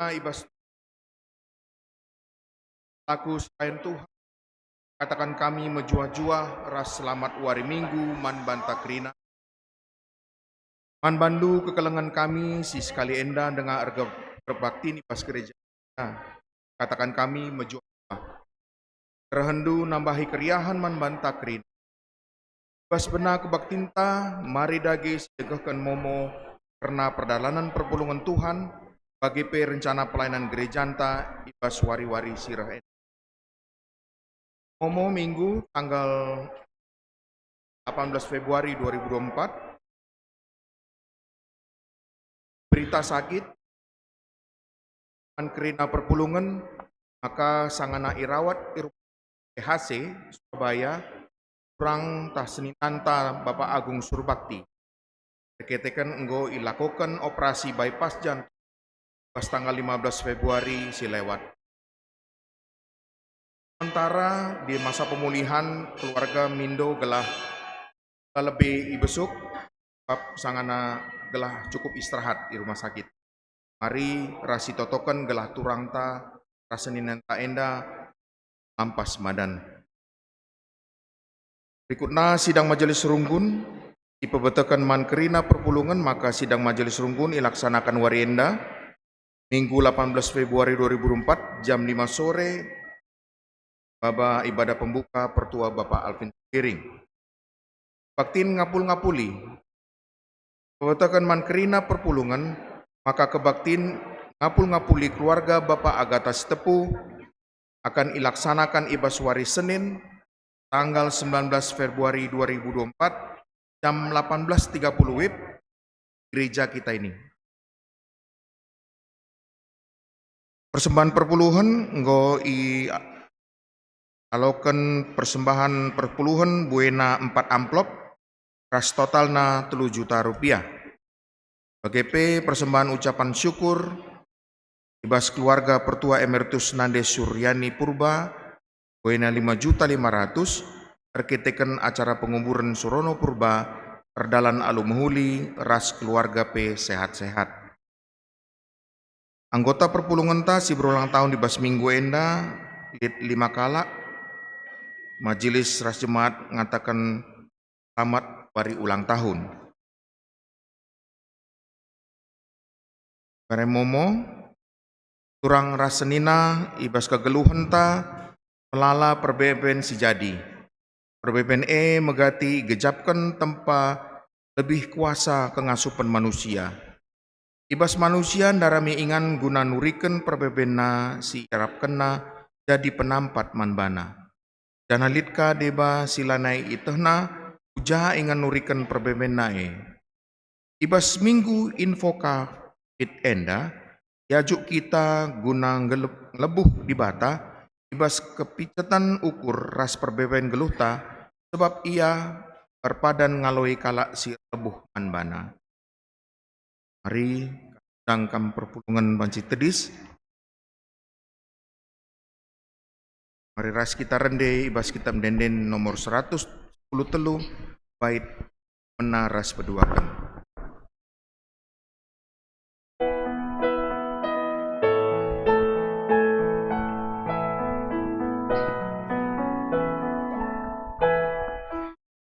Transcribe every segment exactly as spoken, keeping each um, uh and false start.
i bas laku serayan Tuhan, kataken kami mejuah-juah ras selamat wari Minggu man banta kerina. Man bandu kekelengen kami si sekali enda denga erge-, erbaktin i bas gereja. Kataken kami mejuah-juah. Kerehendu nambahi keriahen man banta kerina. Bas bena kebaktinta, mari dage sidegehken momo kerna perdalanen perpulungen Tuhan, bage pe rencana pelayanan gerejanta i bas wari-wari si reh enda. Momo Minggu tanggal delapan belas Februari dua ribu dua puluh empat, berita sakit, man kerina perpulungen, maka sangana irawat i rumah P H C Surabaya, turang ntah seninanta Bapak Agung Surbakti. Erkiteken enggo ilakoken operasi bypass jantung pas tanggal lima belas Februari si lewat. Sementara di masa pemulihan, keluarga mindo gelah lebe ibesuk, bab sangana gelah cukup istirahat i rumah sakit. Mari ras sitotoken gelah turangta ras seninanta enda lampas madan. Berikutna, sidang majelis runggun ipebeteken man kerina perpulungen, maka sidang majelis runggun ilaksanaken wari enda, Minggu delapan belas Februari dua ribu dua puluh empat, jam lima sore, baba ibadah pembuka pertua Bapak Alvin Siring. Baktin ngapul-ngapuli. Pebeteken man kerina perpulungen, maka kebaktin ngapul-ngapuli keluarga Bapak Agata Sitepu akan ilaksanakan i bas wari Senin, tanggal sembilan belas Februari dua ribu dua puluh empat, jam delapan belas tiga puluh W I B, gereja kita ini. Persembahan perpuluhen enggo ialoken persembahan perpuluhen buena empat amplop ras totalna telu juta rupiah. Bage pe persembahan ucapan syukur i bas keluarga Pertua Emeritus Nande Suryani Purba, buena lima juta lima ratus, erkiteken acara penguburen Surono Purba erdalan alu mehuli ras keluarga pe sehat-sehat. Anggota perpulungenta si berulang tahun i bas minggu enda lit lima kalak. Majelis ras jemaat ngataken selamat wari ulang tahun. Kare momo, turang ras senina i bas kegeluhenta melala perbeben si jadi. Perbeben e megati igejapken tempa lebih kuasa kengasupen manusia. I bas manusia ndarami ingan guna nuriken perbebenna si iarapkenna jadi penampat man bana. Janah lit ka deba si lanai ietehna uja ingan nuriken perbebenna e. I bas minggu Invocavit enda, iajuk kita guna ngeleb-, ngelebuh Dibata i bas kepiceten ukur ras perbeben geluhta, sebab Ia erpadan ngaloi kalak si erlebuh man baNa. Mari, undang kam perpulungen banci tedis. Mari ras kita rende i bas Kitab Ende-enden nomor seratus sepuluh telu, bait mena ras peduaken.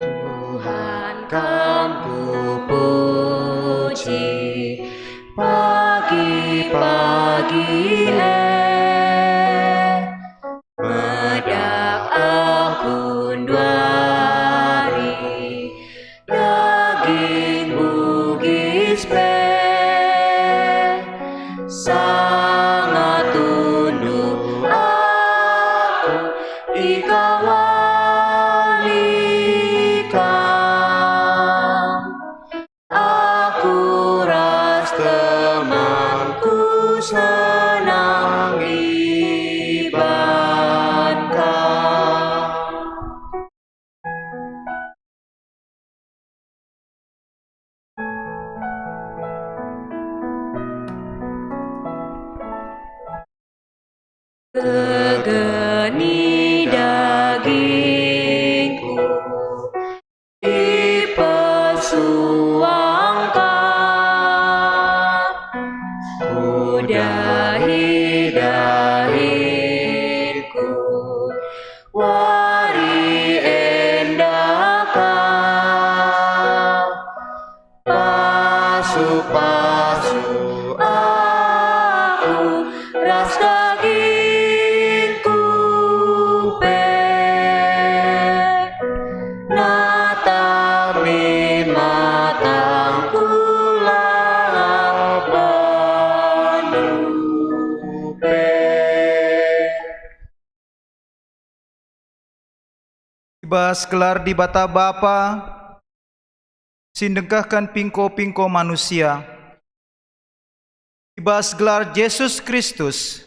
Tuhan, Kam kupuji pagi-pagi e, medak aku nduari daging Bugis pe. Sangat tunduh aku ikawali Kam. Aku ras temanku senang iban Kam. Kegeni dagingku ipesuang Kam, ku I bas gelar Dibata Bapa, si ndengkehken pingko-pingko manusia, i bas gelar Jesus Kristus,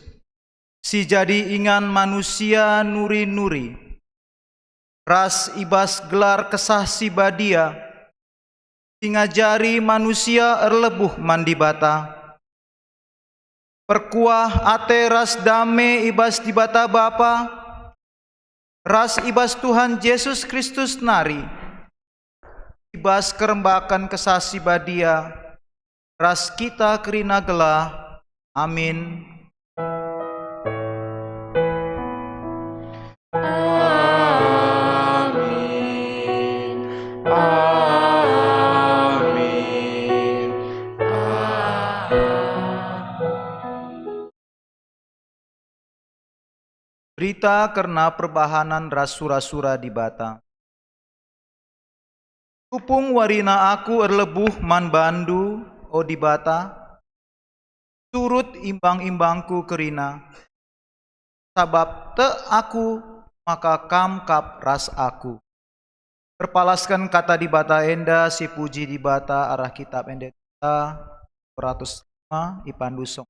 si jadi ingan manusia nuri-nuri, ras i bas gelar Kesah Si Badia, si ngajari manusia erlebuh man Dibata. Perkuah ate ras dame i bas Dibata Bapa, ras i bas Tuhan Jesus Kristus nari, i bas kerembaken Kesah Si Badia, ras kita kerina gelah. Amin. Amin. Amin. Berita kerna perbahanen ras sura-sura Dibata. Tupung warina aku erlebuh man bandu, o Dibata, surut imbang-imbangku kerina, sabap tek aku maka Kam kap ras aku. Erpalasken kata Dibata enda si puji Dibata arah kitab ende, dua ratus lima, ipandu song.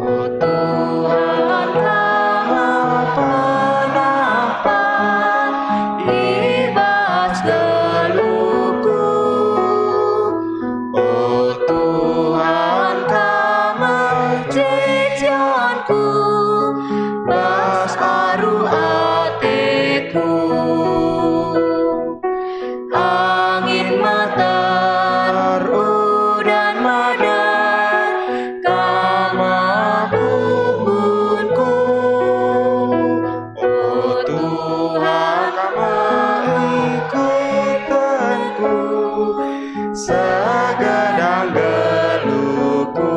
O Tuhan, Kam penampar i bas geluhku. O Tuhan, Kam me jejanku bas aru ateku. Angin meter, udan madar, Kam me bumbunku. O Tuhan, Kam me ikutenku, segedang geluhku.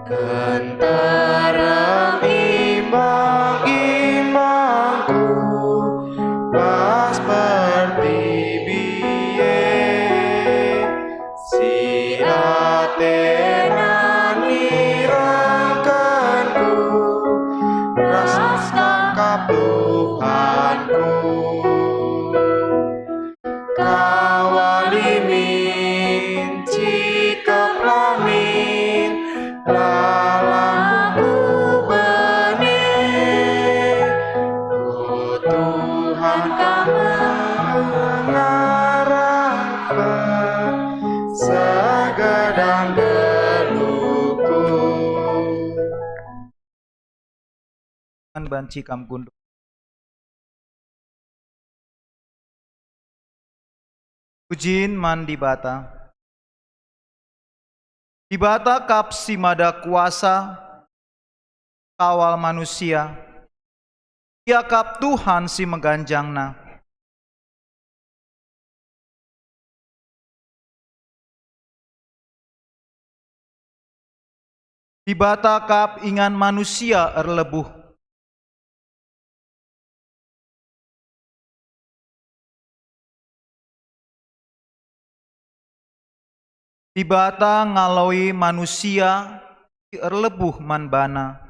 Kenterem imbang-imbangku bas pertibi e, si atena nirangkenku ras Kam kap Tuhanku. Kawali min, cikeplah min, lalap ku bene. O Tuhan, Kam ngarapken segedang geluhku. Banci kam kundul. Pujin man Dibata. Dibata kap si mada kuasa, kawal manusia. Ia kap Tuhan si meganjangna. Dibata kap ingan manusia erlebuh. Dibata ngaloi manusia si erlebuh man baNa.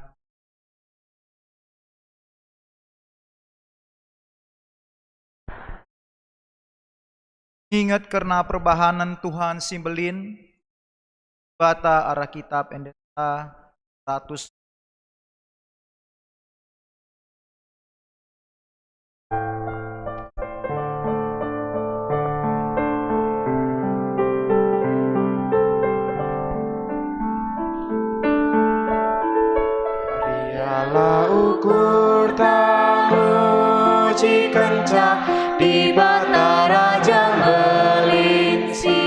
Inget kerna perbahanen Tuhan si mbelin, Dibata arah kitab enda seratus. Dialah ukur tamu cikenca Dibata Raja Mbelin si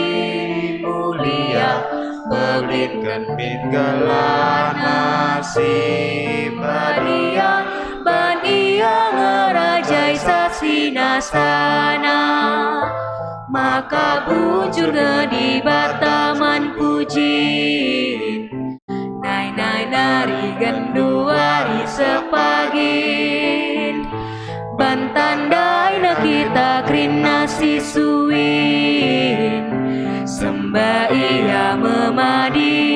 mulia, peblinken min gelarNa si badia, ban Ia ngerajai sasina sana, maka bujur nge Dibata man pujin. Nai-nai nari genduari sepagin, bantan daina kita kerina si suin, sembah Ia me madin.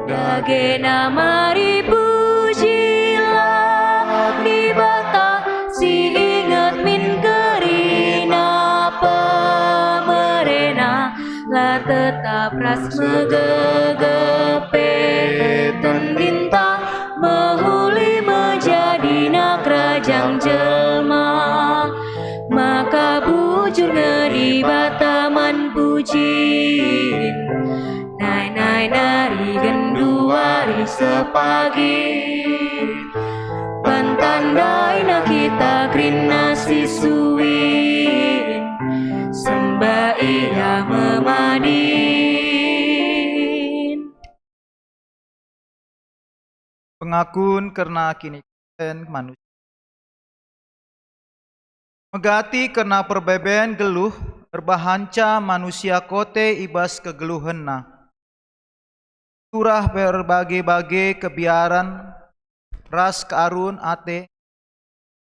Dage na mari pujilah Dibata si inget min kerina pemerena, la tetap ras megege pe tendinta mehuli menjadina kerajang jelma. Maka bujur nge Dibata man pujin, nai-nai nari genduari sepagin, bantan daina kita kerina si suin, sembah Ia me madin. Pengakun kerna kiniteken manusia. Megati kerna perbeben geluh erbahanca manusia kote i bas kegeluhenna. Turah pe erbage-bage kebiaren ras kearun ate,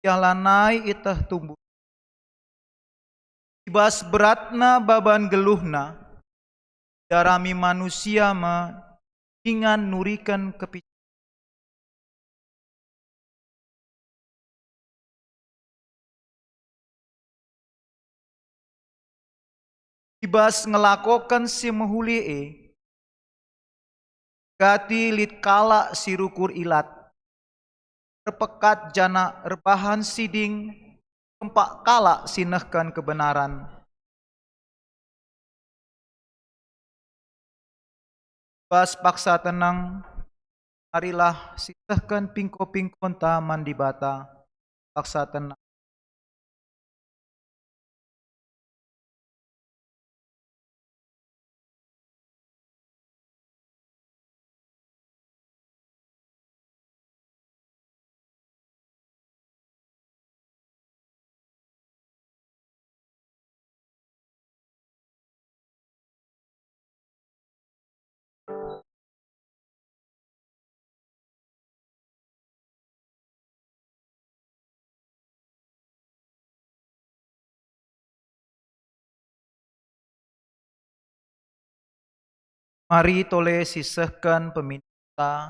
ia lanai ieteh tumbuna. I bas beratna baban geluhna, idarami manusia me ingan nuriken kepic-, i bas ngelakoken si mehuli e, gati lit kalak si rukur ilat, erpekat janah erbahan siding kempak kalak si nehken kebenaran. Bas paksa teneng, marilah sisehken pingko-pingkonta man Dibata. Paksa teneng. Mari tole sisehken peminta.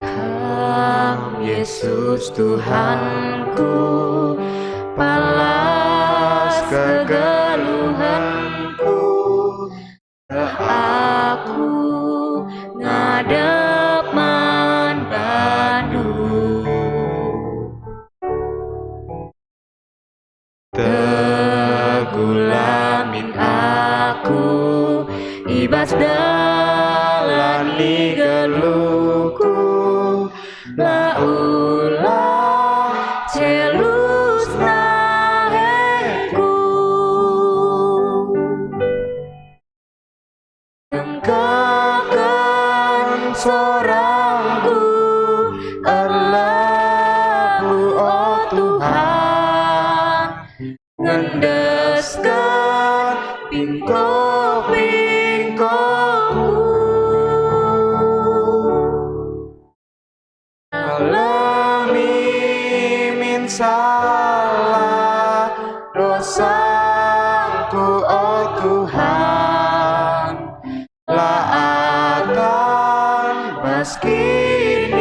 Kam Yesus Tuhanku, palas kegeluhenku, reh aku ngadep man bandu. Tegula min aku i bas dalan ni geluhku, la ulah celus nahengku. Dengkehken sorangku, erlabuh, o Tuhan, ngendesken pingko-pingkoku. Alemi min salah dosangku, o Tuhan, la atang bas kiniulin.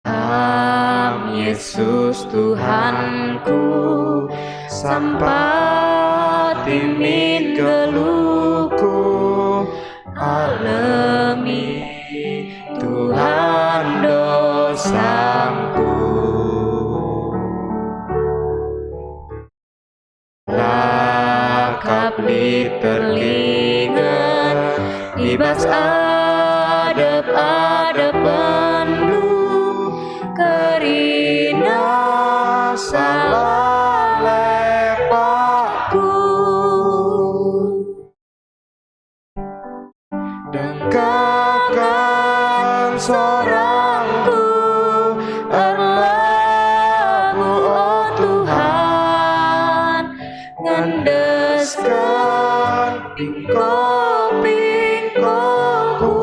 Kam Yesus Tuhanku, Sampati min geluhku, alemi Tuhan dosangku. La kap lit terlingget i bas adep-adepenndu, kerina salah lepakku. Dengkehken sorangku, erlebuh, o Tuhan, ngendesken pingko-pingkoku.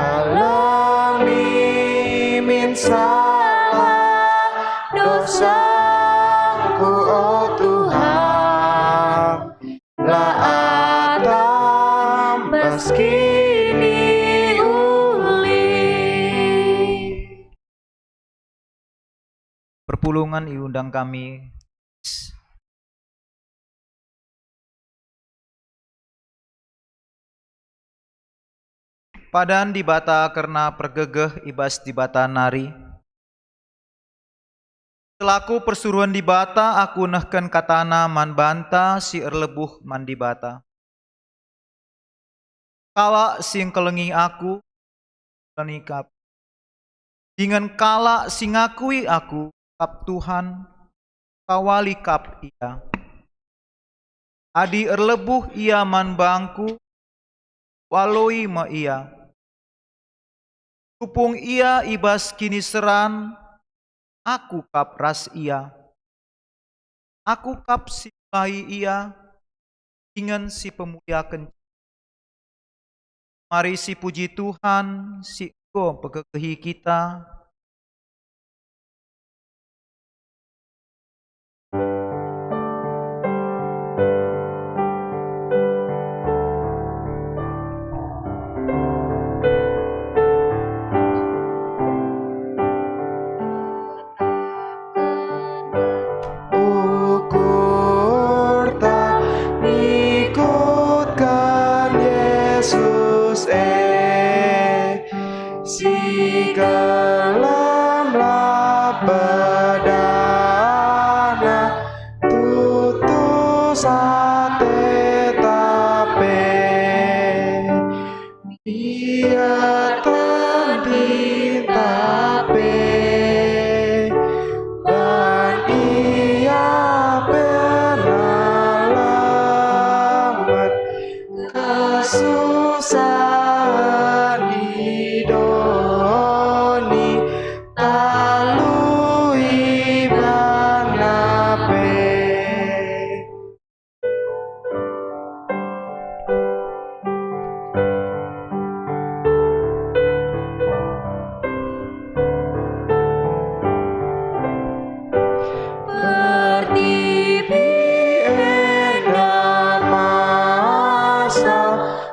Alemi min salah dosangku, o Tuhan, la atap bas kiniulin. Perpulungen iundang kami. Padan Dibata kerna pergegeh i bas Dibata nari. Selaku persuruhen Dibata, aku nehken kataNa man banta si erlebuh man Dibata. Kalak si engkelengi aku, engkelengi kap. Dingen kalak si ngakui aku kap Tuhan, kawali kap ia. Adi erlebuh ia man bangku, kualoi me ia. Tupung ia i bas kiniseran, aku kap ras ia. Aku kap si mulahi ia, dingen si pemuliaken. Mari sipuji Tuhan si enggo mpegegehi kita. Ukurta ngikutken Yesus e, si kelem la pedana, tutus ate tape. Ia tendin tape, ban ia pernah lamat kesusahan i doni, talu ibana pe. Pertibi enda masa,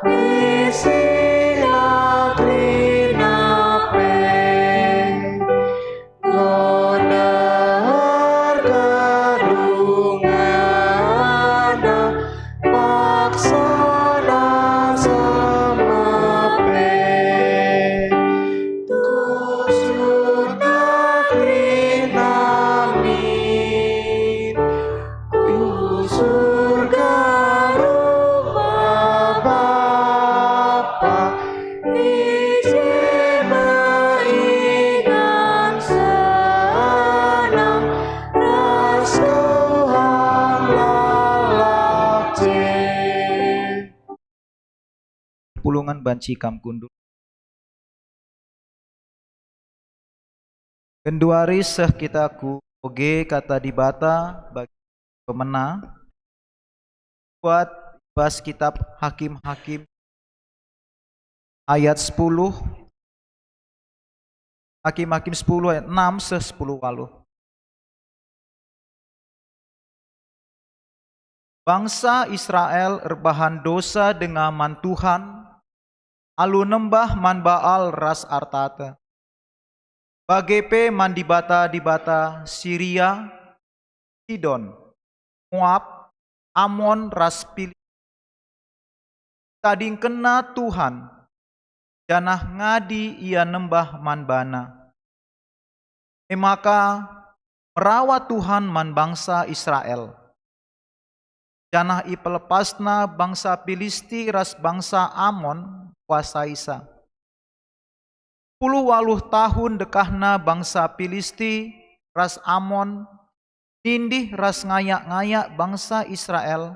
isilah kerina pe. Enggo deher kedungenna, paksana semepe. Tusurta kerina min ku Surga Rumah Bapa. I je me ingan senang ras Tuhan lalap je. Pulungen banci kam kundul. Genduari seh kita ku oge Kata Dibata bagi pemena, buat bas kitab Hakim-hakim ayat sepuluh, Hakim-hakim sepuluh ayat enam seh sepuluh waluh. Bangsa Israel erbahan dosa denga man Tuhan, alu nembah man Baal ras artata. bage pe man dibata-dibata Siria, Sidon, Moab, Amon ras Pilisti. Itadingkenna Tuhan, janah ngadi ia nembah man baNa. E maka merawa Tuhan man bangsa Israel, janah ipelepasNa bangsa Pilisti ras bangsa Amon kuasaisa. Puluh waluh tahun dekahna bangsa Pilisti ras Amon nindih ras ngayak-ngayak bangsa Israel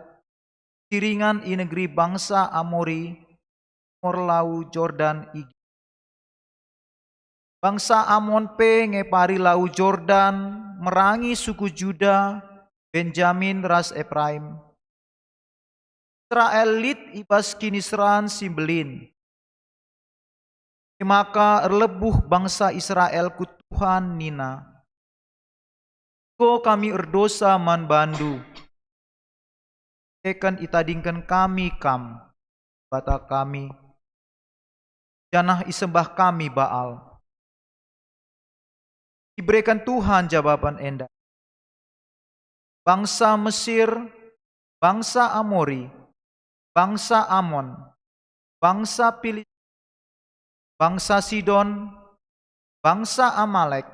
si ringan i negeri bangsa Amori, timur Lau Jordan i. Bangsa Amon pe ngepari Lau Jordan merangi suku Juda, Benjamin ras Epraim. Israel lit i bas kiniseran si mbelin. E maka erlebuh bangsa Israel ku Tuhan nina, "Enggo kami erdosa man baNdu. Teken itadingken kami Kam, Dibata kami, janah isembah kami Baal." Ibereken Tuhan jawaben enda, "Bangsa Mesir, bangsa Amori, bangsa Amon, bangsa Pilis-, bangsa Sidon, bangsa Amalek,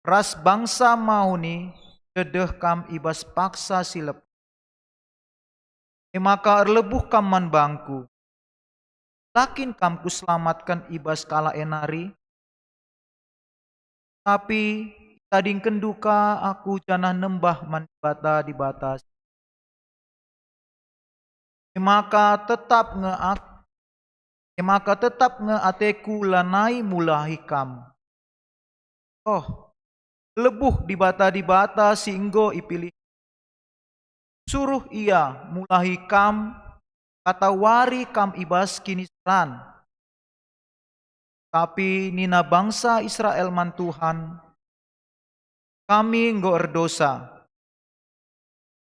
ras bangsa Maoni dedeh kam i bas paksa si lepas. E maka erlebuh kam man bangku. La kin kam kuselamatken i bas kalak e nari? Tapi itadingkenndu ka aku janah nembah man dibata-dibata si E maka tetap nge ak-, e maka tetap nge ateku lanai mulahi kam. Oh, lebuh dibata-dibata si enggo ipilih. Suruh ia mulahi kam, katawari kam i bas kiniseran." Tapi nina bangsa Israel man Tuhan, "Kami enggo erdosa.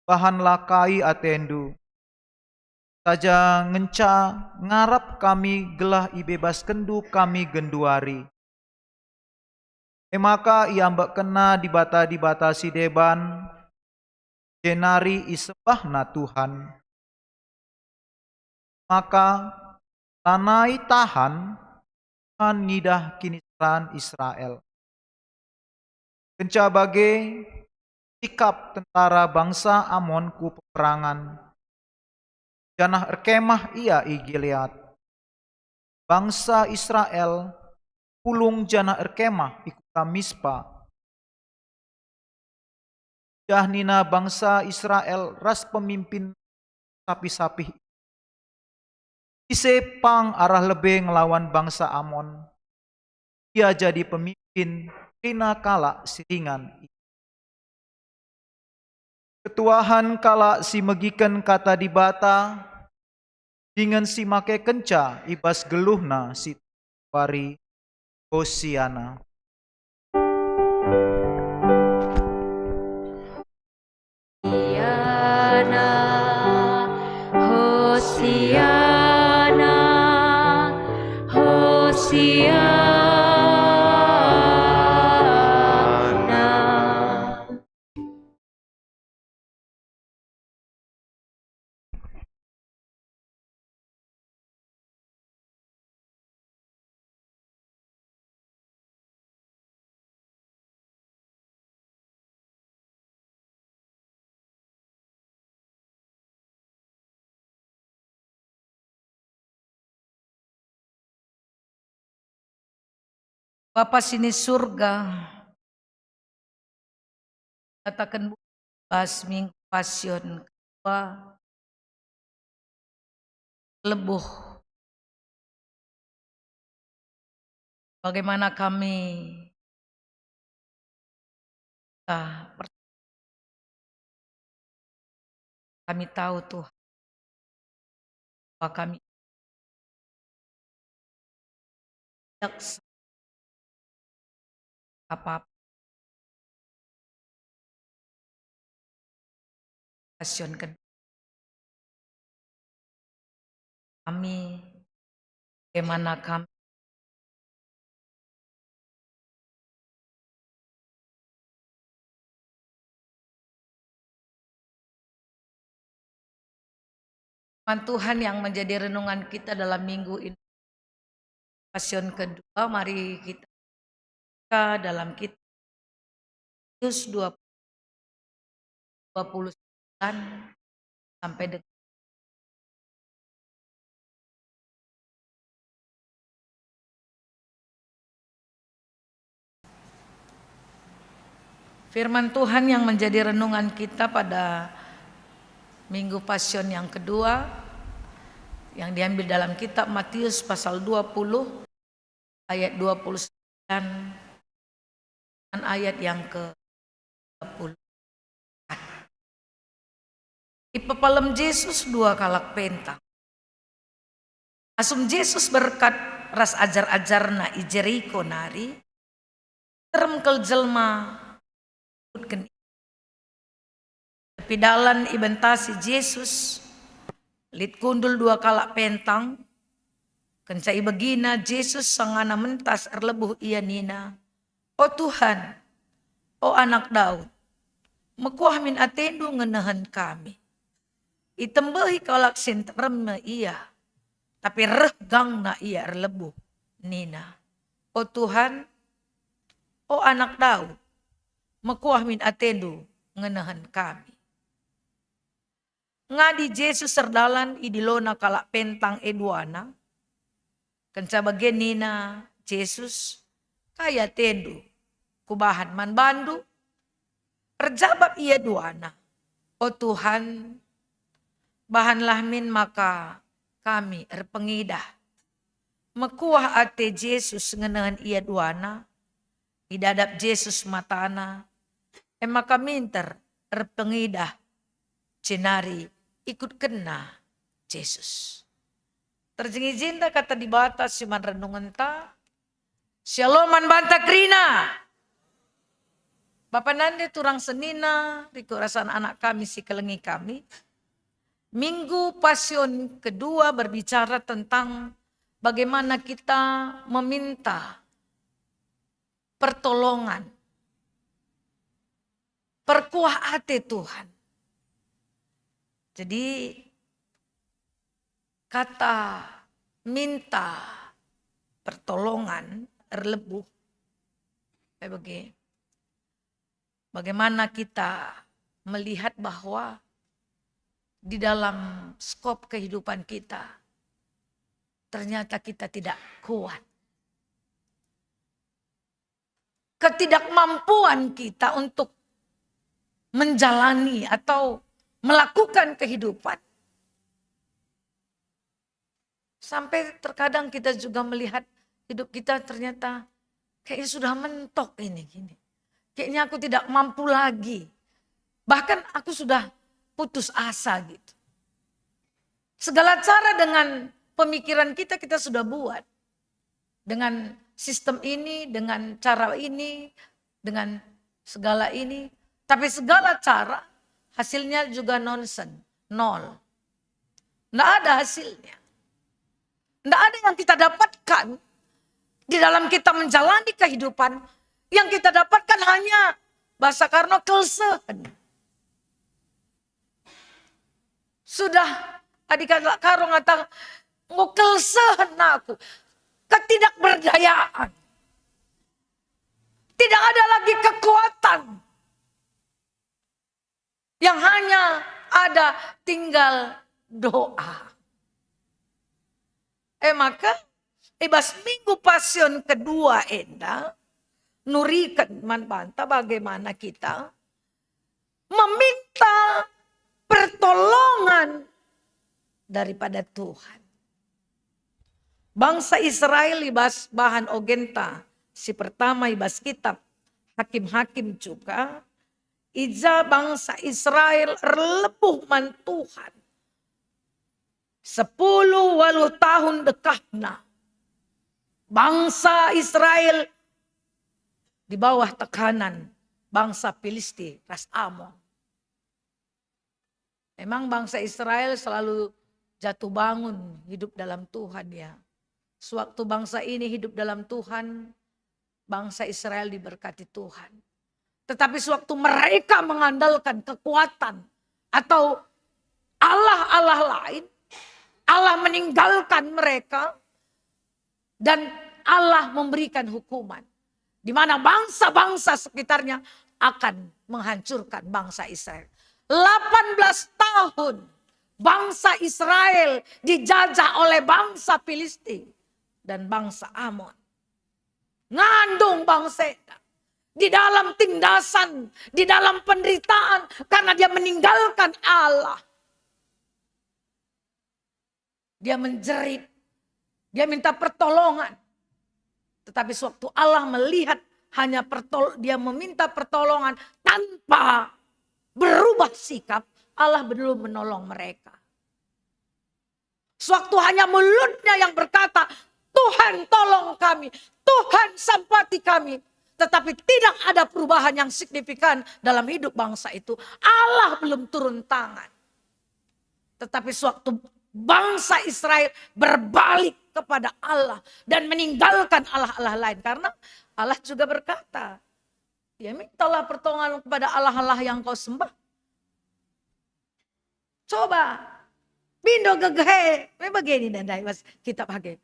Bahanlah kai atendu. Saja ngenca ngarap kami gelah ibebaskenndu kami genduari." E maka iambekkenna dibata-dibata si deban, jenari isembahna Tuhan. Maka lanai tahan Tuhan ngidah kiniseran Israel. Kenca bage, sikap tentara bangsa Amon ku peperangan, janah erkemah ia i Gilead. Bangsa Israel pulung janah erkemah i kuta Mispa. Jah nina bangsa Israel ras pemimpin sapih-sapih, "Ise pang arah lebe ngelawan bangsa Amon? Ia jadi pemimpin kerina kalak si ringan." Ketuahen kalak si megiken kata Dibata dingen si makekenca i bas geluhna si wari Hosiana. Hosiana, Hosiana, Hosiana. Bapa si ni Surga, kataken bas Minggu Pasion kedua, lebuh bagaimana kami, ah, per-, kami tahu, Tuhan, bahwa kami tidak se-, apa-apa. Pasionken kami, bagaimana kami Firman Tuhan yang menjadi renungan kita dalam minggu ini, Pasion kedua, mari kita buka dalam kitab Matius dua puluh, dua puluh sembilan sampai dengan Firman Tuhan yang menjadi renungan kita pada Minggu Pasion yang kedua, yang diambil dalam kitab Matius pasal dua puluh ayat dua puluh sembilan dan ayat yang ke tiga puluh. Ipepalem Jesus dua kalak pentang. Asum Jesus berkat ras ajar-ajarNa i Jeriko nari, terem kal jelma ngikutken. Tepi dalan ibentasi Jesus, lit kundul dua kalak pentang. Kenca ibegina Jesus sangana mentas erlebuh ia nina, "O Tuhan, o Anak Daud, mekuah min atendu ngenehen kami." Itembehi kalak si nterem me ia, tapi reh gangna ia erlebuh, nina, "O Tuhan, o Anak Daud, mekuah min atendu ngenehen kami." Ngadi Jesus erdalan, idilona kalak pentang e duana. Kenca bage nina Jesus, "Kai atendu? Kubahan man bandu." Erjabap ia duana, "O Tuhan, bahanlah min maka kami erpengidah." Mekuah ate Jesus ngenehen ia duana, idadap Jesus matana, e maka minter erpengidah, jenari ikutkenna Jesus. Terjeng i jenda kata Dibata si man renungenta, Shalom man banta kerina. Bapa nande turang senina, rikut ras anak-anak kami si kelengi kami. Minggu Pasion kedua berbicara tentang bagaimana kita meminta pertolongan, perkuah ate Tuhan. Jadi, kata minta pertolongan erlebuh, eh, bage-, bagaimana kita melihat bahwa di dalam skop kehidupan kita, ternyata kita tidak kuat. Ketidakmampuan kita untuk menjalani atau melakukan kehidupan. Sampai terkadang kita juga melihat hidup kita ternyata kayaknya sudah mentok ini, gini. Kayaknya aku tidak mampu lagi. Bahkan aku sudah putus asa gitu. Segala cara dengan pemikiran kita, kita sudah buat. Dengan sistem ini, dengan cara ini, dengan segala ini. Tapi segala cara hasilnya juga nonsen, nol. Nggak ada hasilnya. Nggak ada yang kita dapatkan di dalam kita menjalani kehidupan. Yang kita dapatkan hanya bahasa Karno, kelsehen. Sudah, adi kalak Karo ngataken, "Enggo kelsehen aku, ketidakberdayaan. Tidak ada lagi kekuatan. Yang hanya ada tinggal doa." E maka, i bas Minggu Pasion kedua enda, nuriken man banta bagaimana kita meminta pertolongan daripada Tuhan. Bangsa Israel i bas bahan ogenta si pertama i bas kitab Hakim-Hakim juga, i ja bangsa Israel erlebuh man Tuhan. Sepuluh waluh tahun dekahna bangsa Israel di bawah tekanan bangsa Pilisti ras Amon. Memang bangsa Israel selalu jatuh bangun hidup dalam Tuhan, ya. Sewaktu bangsa ini hidup dalam Tuhan, bangsa Israel diberkati Tuhan. Tetapi sewaktu mereka mengandalkan kekuatan atau allah-allah lain, Allah meninggalkan mereka dan Allah memberikan hukuman, di mana bangsa-bangsa sekitarnya akan menghancurkan bangsa Israel. Delapan belas tahun bangsa Israel dijajah oleh bangsa Filistin dan bangsa Amon. Ngandung bangsa enda di dalam tindasan, di dalam penderitaan, karena dia meninggalkan Allah. Dia menjerit, dia minta pertolongan. Tetapi sewaktu Allah melihat hanya pertol-, dia meminta pertolongan tanpa berubah sikap, Allah belum menolong mereka. Sewaktu hanya mulutnya yang berkata, "Tuhan, tolong kami, Tuhan, sampati kami," tetapi tidak ada perubahan yang signifikan dalam hidup bangsa itu, Allah belum turun tangan. Tetapi sewaktu bangsa Israel berbalik kepada Allah dan meninggalkan allah-allah lain, karena Allah juga berkata, "Ya, mintalah pertolongan kepada allah-allah yang kau sembah." Coba, pindo gegehe, me bage nina ndai bas kitab Hage.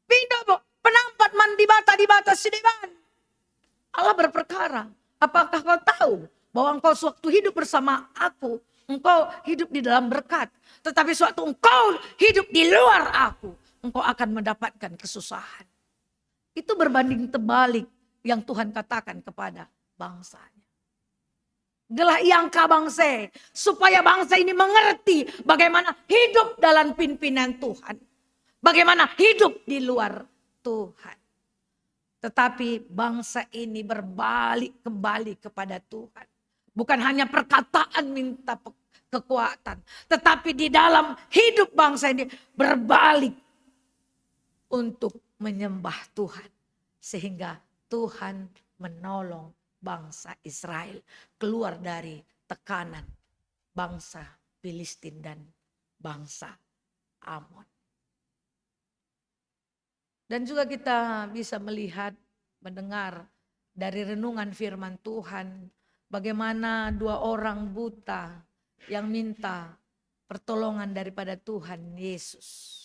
Pindo bo, penampat man dibata-dibata si deban. Allah berperkara, "Apakah kau tahu bahwa engkau sewaktu hidup bersama Aku, engkau hidup di dalam berkat? Tetapi sewaktu engkau hidup di luar Aku, engkau akan mendapatkan kesusahan." Itu berbanding terbalik yang Tuhan katakan kepada bangsanya. Gelah iangka bangsa, supaya bangsa ini mengerti bagaimana hidup dalam pimpinan Tuhan, bagaimana hidup di luar Tuhan. Tetapi bangsa ini berbalik kembali kepada Tuhan. Bukan hanya perkataan minta pe-, kekuatan, tetapi di dalam hidup bangsa ini berbalik untuk menyembah Tuhan, sehingga Tuhan menolong bangsa Israel keluar dari tekanan bangsa Filistin dan bangsa Amon. Dan juga kita bisa melihat, mendengar dari renungan firman Tuhan, bagaimana dua orang buta yang minta pertolongan daripada Tuhan Yesus.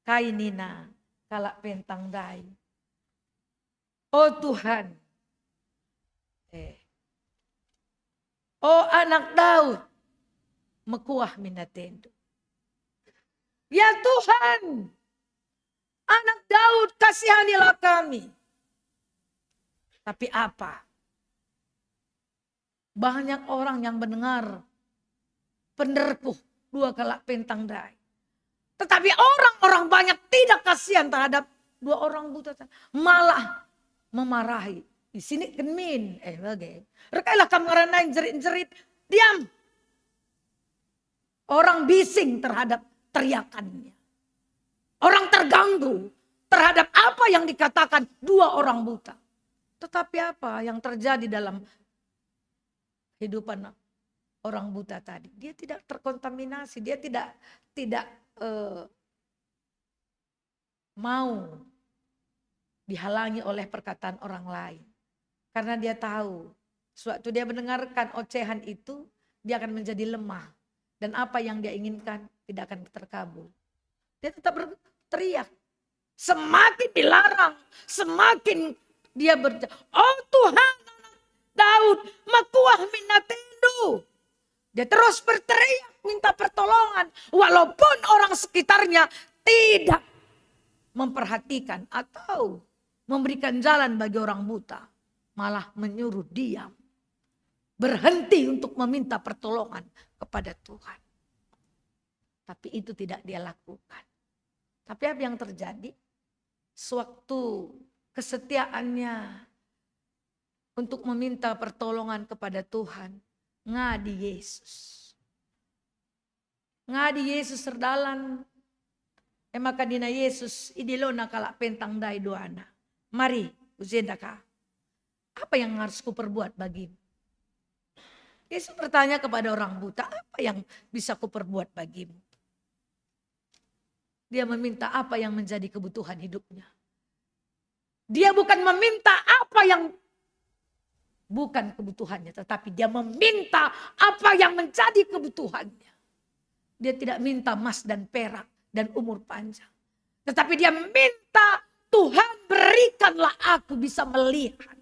Kai nina kalak pentang ndai? "O Tuhan, eh, o Anak Daud, mekuah min atendu. Ya Tuhan, Anak Daud, kasihanilah kami." Tapi apa? Banyak orang yang mendengar penderkuh dua kalak pentang ndai. Tetapi orang-orang banyak tidak kasihan terhadap dua orang buta tadi, malah memarahi. Di sini kemin, eh, bage. "Rekailah kam ngaran nai njerit-njerit." Diam. Orang bising terhadap teriakannya. Orang terganggu terhadap apa yang dikatakan dua orang buta. Tetapi apa yang terjadi dalam kehidupan orang buta tadi? Dia tidak terkontaminasi, dia tidak, tidak, eh, mau dihalangi oleh perkataan orang lain. Karena dia tahu, sewaktu dia mendengarkan ocehan itu, dia akan menjadi lemah. Dan apa yang dia inginkan tidak akan terkabul. Dia tetap berteriak. Semakin dilarang, semakin dia berteriak, "O Tuhan, Anak Daud, mekuah min atendu." Dia terus berteriak minta pertolongan, walaupun orang sekitarnya tidak memperhatikan atau memberikan jalan bagi orang buta, malah menyuruh diam, berhenti untuk meminta pertolongan kepada Tuhan. Tapi itu tidak dia lakukan. Tapi apa yang terjadi? Sewaktu kesetiaannya untuk meminta pertolongan kepada Tuhan, ngadi Yesus. Ngadi Yesus erdalan, e maka nina Yesus, idilona kalak pentang ndai duana, "Mari, ku jenda ka. Apa yang harus kuperbuat bagimu?" Yesus bertanya kepada orang buta, "Apa yang bisa kuperbuat bagimu?" Dia meminta apa yang menjadi kebutuhan hidupnya. Dia bukan meminta apa yang bukan kebutuhannya, tetapi dia meminta apa yang menjadi kebutuhannya. Dia tidak minta emas dan perak, dan umur panjang. Tetapi dia minta, "Tuhan, berikanlah aku bisa melihat."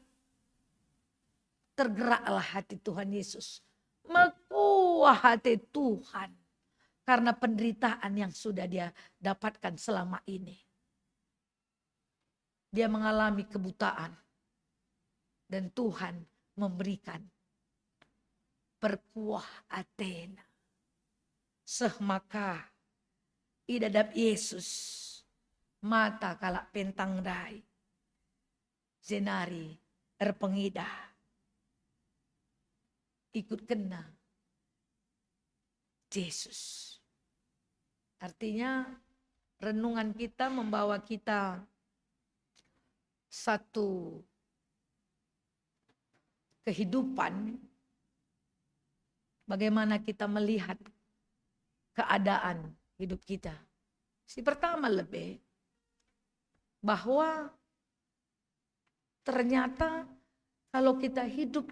Tergeraklah hati Tuhan Yesus. Mekuah hati Tuhan karena penderitaan yang sudah dia dapatkan selama ini. Dia mengalami kebutaan. Dan Tuhan memberikan perkuah atena. Seh maka idadap Yesus mata kalak pentang ndai. Jenari erpengidah. Ikutkenna Jesus. Artinya, renungan kita membawa kita satu kehidupan, bagaimana kita melihat keadaan hidup kita. Si pertama lebe, bahwa ternyata kalau kita hidup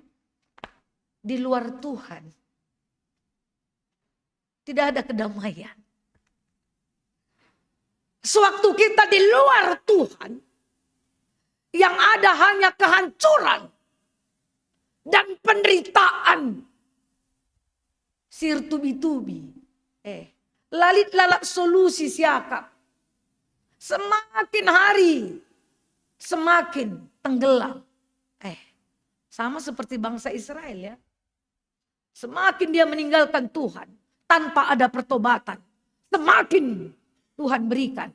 di luar Tuhan, tidak ada kedamaian. Sewaktu kita di luar Tuhan, yang ada hanya kehancuran dan penderitaan. Sir tubi-tubi. Eh, lalit lalap solusi siakap. Semakin hari, semakin tenggelam. Eh, sama seperti bangsa Israel, ya. Semakin dia meninggalkan Tuhan tanpa ada pertobatan, semakin Tuhan berikan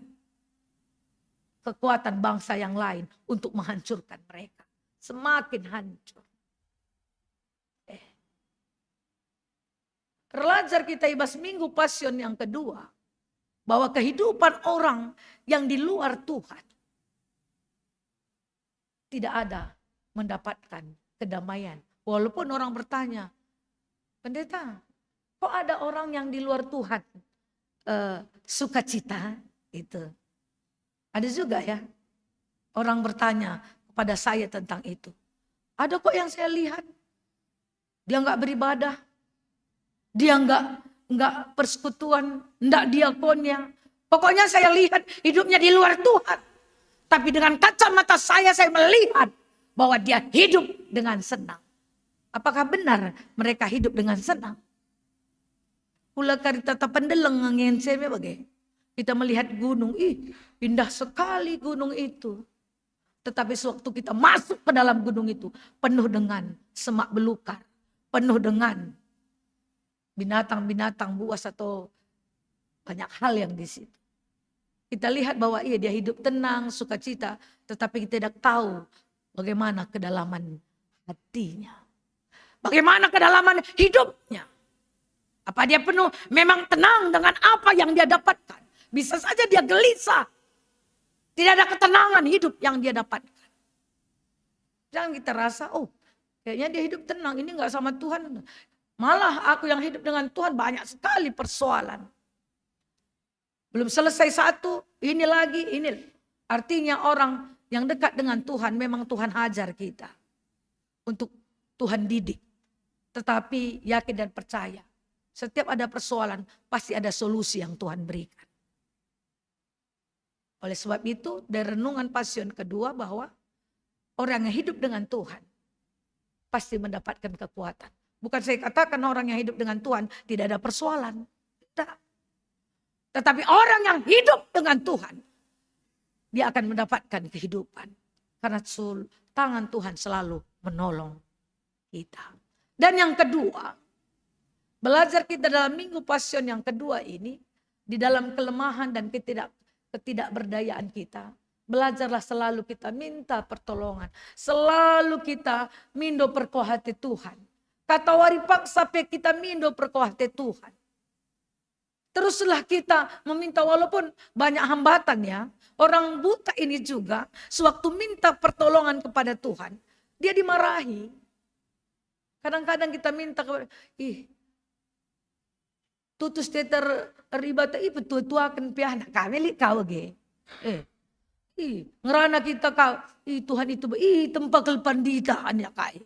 kekuatan bangsa yang lain untuk menghancurkan mereka. Semakin hancur. Eh. Erlajar kita i bas Minggu Pasion yang kedua, bahwa kehidupan orang yang di luar Tuhan tidak ada mendapatkan kedamaian. Walaupun orang bertanya, "Pendeta, kok ada orang yang di luar Tuhan, eh, sukacita?" Itu. Ada juga, ya, orang bertanya kepada saya tentang itu. Ada kok yang saya lihat, dia nggak beribadah, dia nggak, nggak persekutuan, nggak diakonnya. Pokoknya saya lihat hidupnya di luar Tuhan. Tapi dengan kacamata saya, saya melihat bahwa dia hidup dengan senang. Apakah benar mereka hidup dengan senang? Kula kari tata pendeleng ngense me bage. Kita melihat gunung, ih, indah sekali gunung itu. Tetapi sewaktu kita masuk ke dalam gunung itu, penuh dengan semak belukar, penuh dengan binatang-binatang buas atau banyak hal yang di situ. Kita lihat bahwa, iya, dia hidup tenang, sukacita, tetapi kita tidak tahu bagaimana kedalaman hatinya. Bagaimana kedalaman hidupnya? Apa dia penuh, memang tenang dengan apa yang dia dapatkan? Bisa saja dia gelisah. Tidak ada ketenangan hidup yang dia dapatkan. Jangan kita rasa, "Oh, kayaknya dia hidup tenang, ini nggak sama Tuhan." Malah aku yang hidup dengan Tuhan banyak sekali persoalan. Belum selesai satu, ini lagi, ini. Artinya orang yang dekat dengan Tuhan, memang Tuhan hajar kita untuk Tuhan didik. Tetapi yakin dan percaya, setiap ada persoalan, pasti ada solusi yang Tuhan berikan. Oleh sebab itu, dari renungan Pasion kedua bahwa orang yang hidup dengan Tuhan pasti mendapatkan kekuatan. Bukan saya katakan orang yang hidup dengan Tuhan tidak ada persoalan. Tidak. Tetapi orang yang hidup dengan Tuhan, dia akan mendapatkan kehidupan. Karena sul-, tangan Tuhan selalu menolong kita. Dan yang kedua, belajar kita dalam Minggu Pasion yang kedua ini, di dalam kelemahan dan ketidak-, ketidakberdayaan kita, belajarlah selalu kita minta pertolongan. Selalu kita mindo perkuah ate Tuhan. Kata wari paksa pe kita mindo perkuah ate Tuhan. Teruslah kita meminta walaupun banyak hambatan, ya. Orang buta ini juga sewaktu minta pertolongan kepada Tuhan, dia dimarahi. Kadang-kadang kita minta kepada, ih, tutus teter ribata, ih, petua-tuaken piahna kami lit kau ge. Eh, ih, ngerana kita kau, ih, Tuhan itu, ih, tempa kelpanditaan ya kai.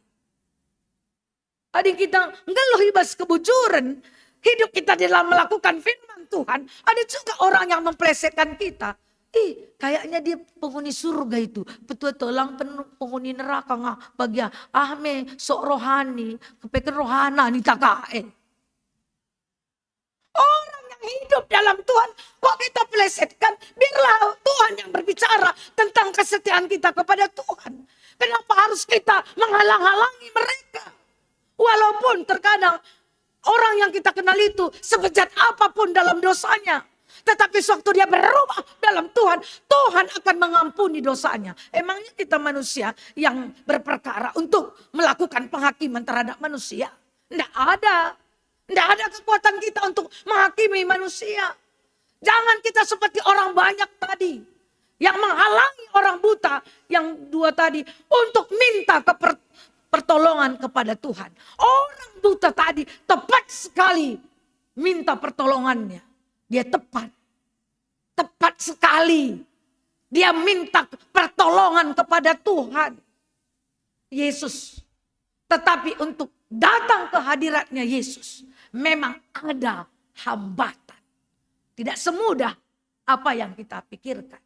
Adi kita nggeluh i bas kebujuren, hidup kita di dalam melakukan firman Tuhan, ada juga orang yang mempelesetkan kita. Ih, kayaknya dia penghuni surga itu. Betul-betul lang penuh penghuni neraka ngah bagian. Ah me, sok rohani, kepeken rohana ni takae. Orang yang hidup dalam Tuhan, kok kita pelesetkan? Biarlah Tuhan yang berbicara tentang kesetiaan kita kepada Tuhan. Kenapa harus kita menghalang-halangi mereka? Walaupun terkadang orang yang kita kenal itu sebejat apapun dalam dosanya, tetapi sewaktu dia berubah dalam Tuhan, Tuhan akan mengampuni dosanya. Emangnya kita manusia yang berperkara untuk melakukan penghakiman terhadap manusia? Ndak ada. Ndak ada kekuatan kita untuk menghakimi manusia. Jangan kita seperti orang banyak tadi yang menghalangi orang buta yang dua tadi untuk minta keper-, pertolongan kepada Tuhan. Orang buta tadi tepat sekali minta pertolongannya. Dia tepat. Tepat sekali. Dia minta pertolongan kepada Tuhan Yesus. Tetapi untuk datang ke hadiratnya Yesus, memang ada hambatan. Tidak semudah apa yang kita pikirkan.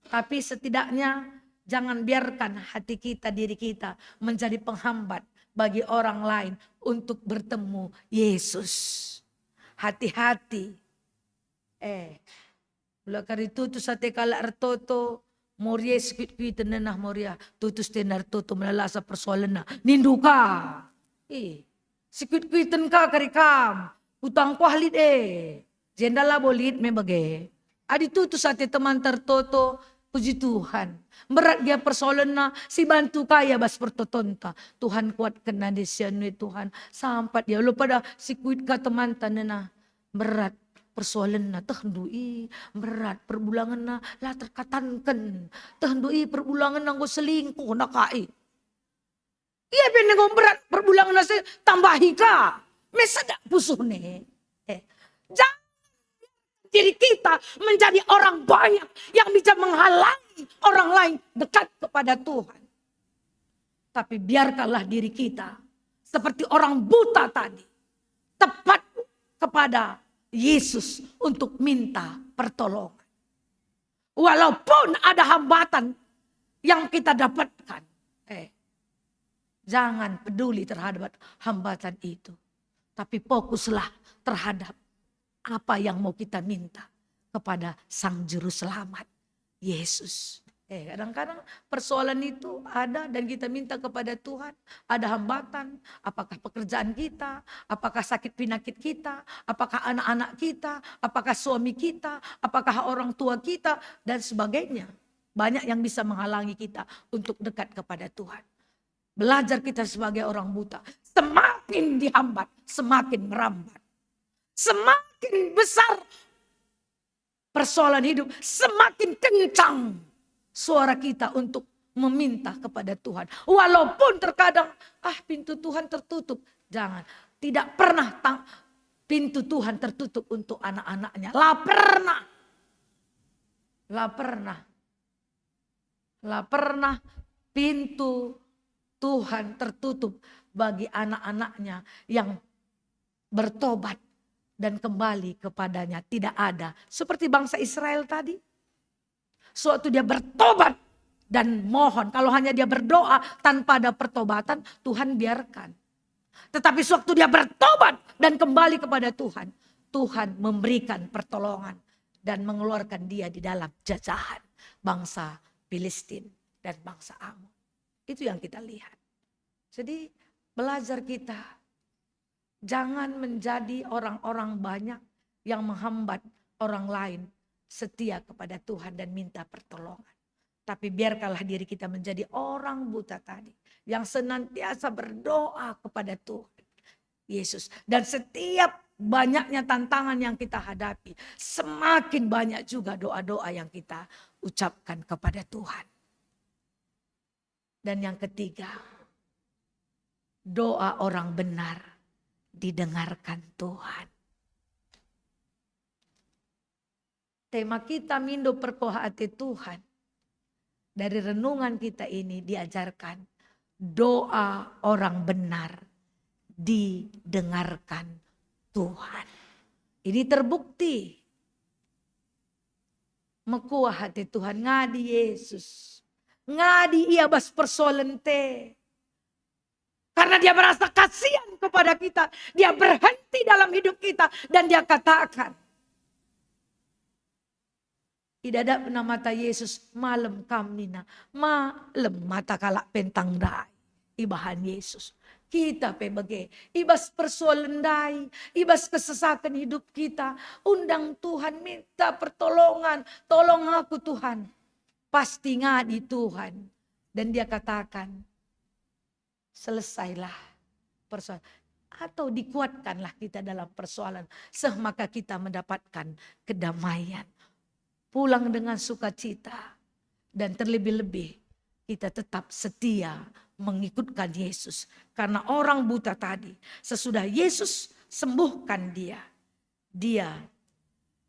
Tapi setidaknya jangan biarkan hati kita, diri kita menjadi penghambat bagi orang lain untuk bertemu Yesus. Hati-hati. Eh, ula kari tutus ate kalak ertoto, Moria sikuit-kuiten nena Moria, tutus tena ertoto melalasa persoalenna. Nindu ka. Ih, sikuit-kuiten ka kari kam. Utang kuah lit e. Jenda labo lit me bage. Adi tutus ate temanta ertoto, puji Tuhan. Berat gia persoalenna, si bantu ka ia bas pertotonta. Tuhan kuatken nande si anu e Tuhan. Sampat ia, ula pada sikuit ka temanta nena. Berat persoalenna, tehndu i, berat perbulangenna, la terkatanken. Tehndu i, perbulangenna enggo selingkuh nakae. Ia pe enggo berat perbulangenna, se tambahi ka. Me sedak pusuhna. Eh, jangan diri kita menjadi orang banyak yang bisa menghalangi orang lain dekat kepada Tuhan. Tapi biarkanlah diri kita seperti orang buta tadi, tepat kepada Yesus untuk minta pertolongan. Walaupun ada hambatan yang kita dapatkan, eh, jangan peduli terhadap hambatan itu, tapi fokuslah terhadap apa yang mau kita minta kepada Sang Juru Selamat, Yesus. Eh, kadang-kadang persoalan itu ada dan kita minta kepada Tuhan, ada hambatan, apakah pekerjaan kita, apakah sakit penyakit kita, apakah anak-anak kita, apakah suami kita, apakah orang tua kita, dan sebagainya. Banyak yang bisa menghalangi kita untuk dekat kepada Tuhan. Belajar kita sebagai orang buta, semakin dihambat, semakin merambat. Semakin besar persoalan hidup, semakin kencang suara kita untuk meminta kepada Tuhan. Walaupun terkadang, ah, pintu Tuhan tertutup. Jangan. Tidak pernah tang-, pintu Tuhan tertutup untuk anak-anaknya. La pernah. La pernah. La pernah pintu Tuhan tertutup bagi anak-anaknya yang bertobat dan kembali kepada-Nya. Tidak ada. Seperti bangsa Israel tadi. Sewaktu dia bertobat dan mohon, kalau hanya dia berdoa tanpa ada pertobatan, Tuhan biarkan. Tetapi sewaktu dia bertobat dan kembali kepada Tuhan, Tuhan memberikan pertolongan dan mengeluarkan dia di dalam jajahan bangsa Filistin dan bangsa Amun. Itu yang kita lihat. Jadi, belajar kita, jangan menjadi orang-orang banyak yang menghambat orang lain setia kepada Tuhan dan minta pertolongan. Tapi biarkanlah diri kita menjadi orang buta tadi yang senantiasa berdoa kepada Tuhan Yesus. Dan setiap banyaknya tantangan yang kita hadapi, semakin banyak juga doa-doa yang kita ucapkan kepada Tuhan. Dan yang ketiga, doa orang benar didengarkan Tuhan. Tema kita mindo perkuah ate Tuhan. Dari renungan kita ini diajarkan, doa orang benar didengarkan Tuhan. Ini terbukti. Mekuah ate Tuhan, ngadi Yesus. Ngadi ia bas persoalen te. Karena dia merasa kasihan kepada kita, dia berhenti dalam hidup kita, dan dia katakan, idadapna mata Yesus, "Malem kam," nina. Malem mata kalak pentang ndai ibahan Yesus. Kita pe bage, i bas persoalen ndai, i bas kesesaken hidup kita, undang Tuhan, minta pertolongan, "Tolong aku, Tuhan." Pasti ngadi Tuhan. Dan dia katakan, "Selesailah persoalan." Atau dikuatkanlah kita dalam persoalan, seh maka kita mendapatkan kedamaian. Pulang dengan sukacita, dan terlebih-lebih kita tetap setia mengikutkan Yesus. Karena orang buta tadi, sesudah Yesus sembuhkan dia, dia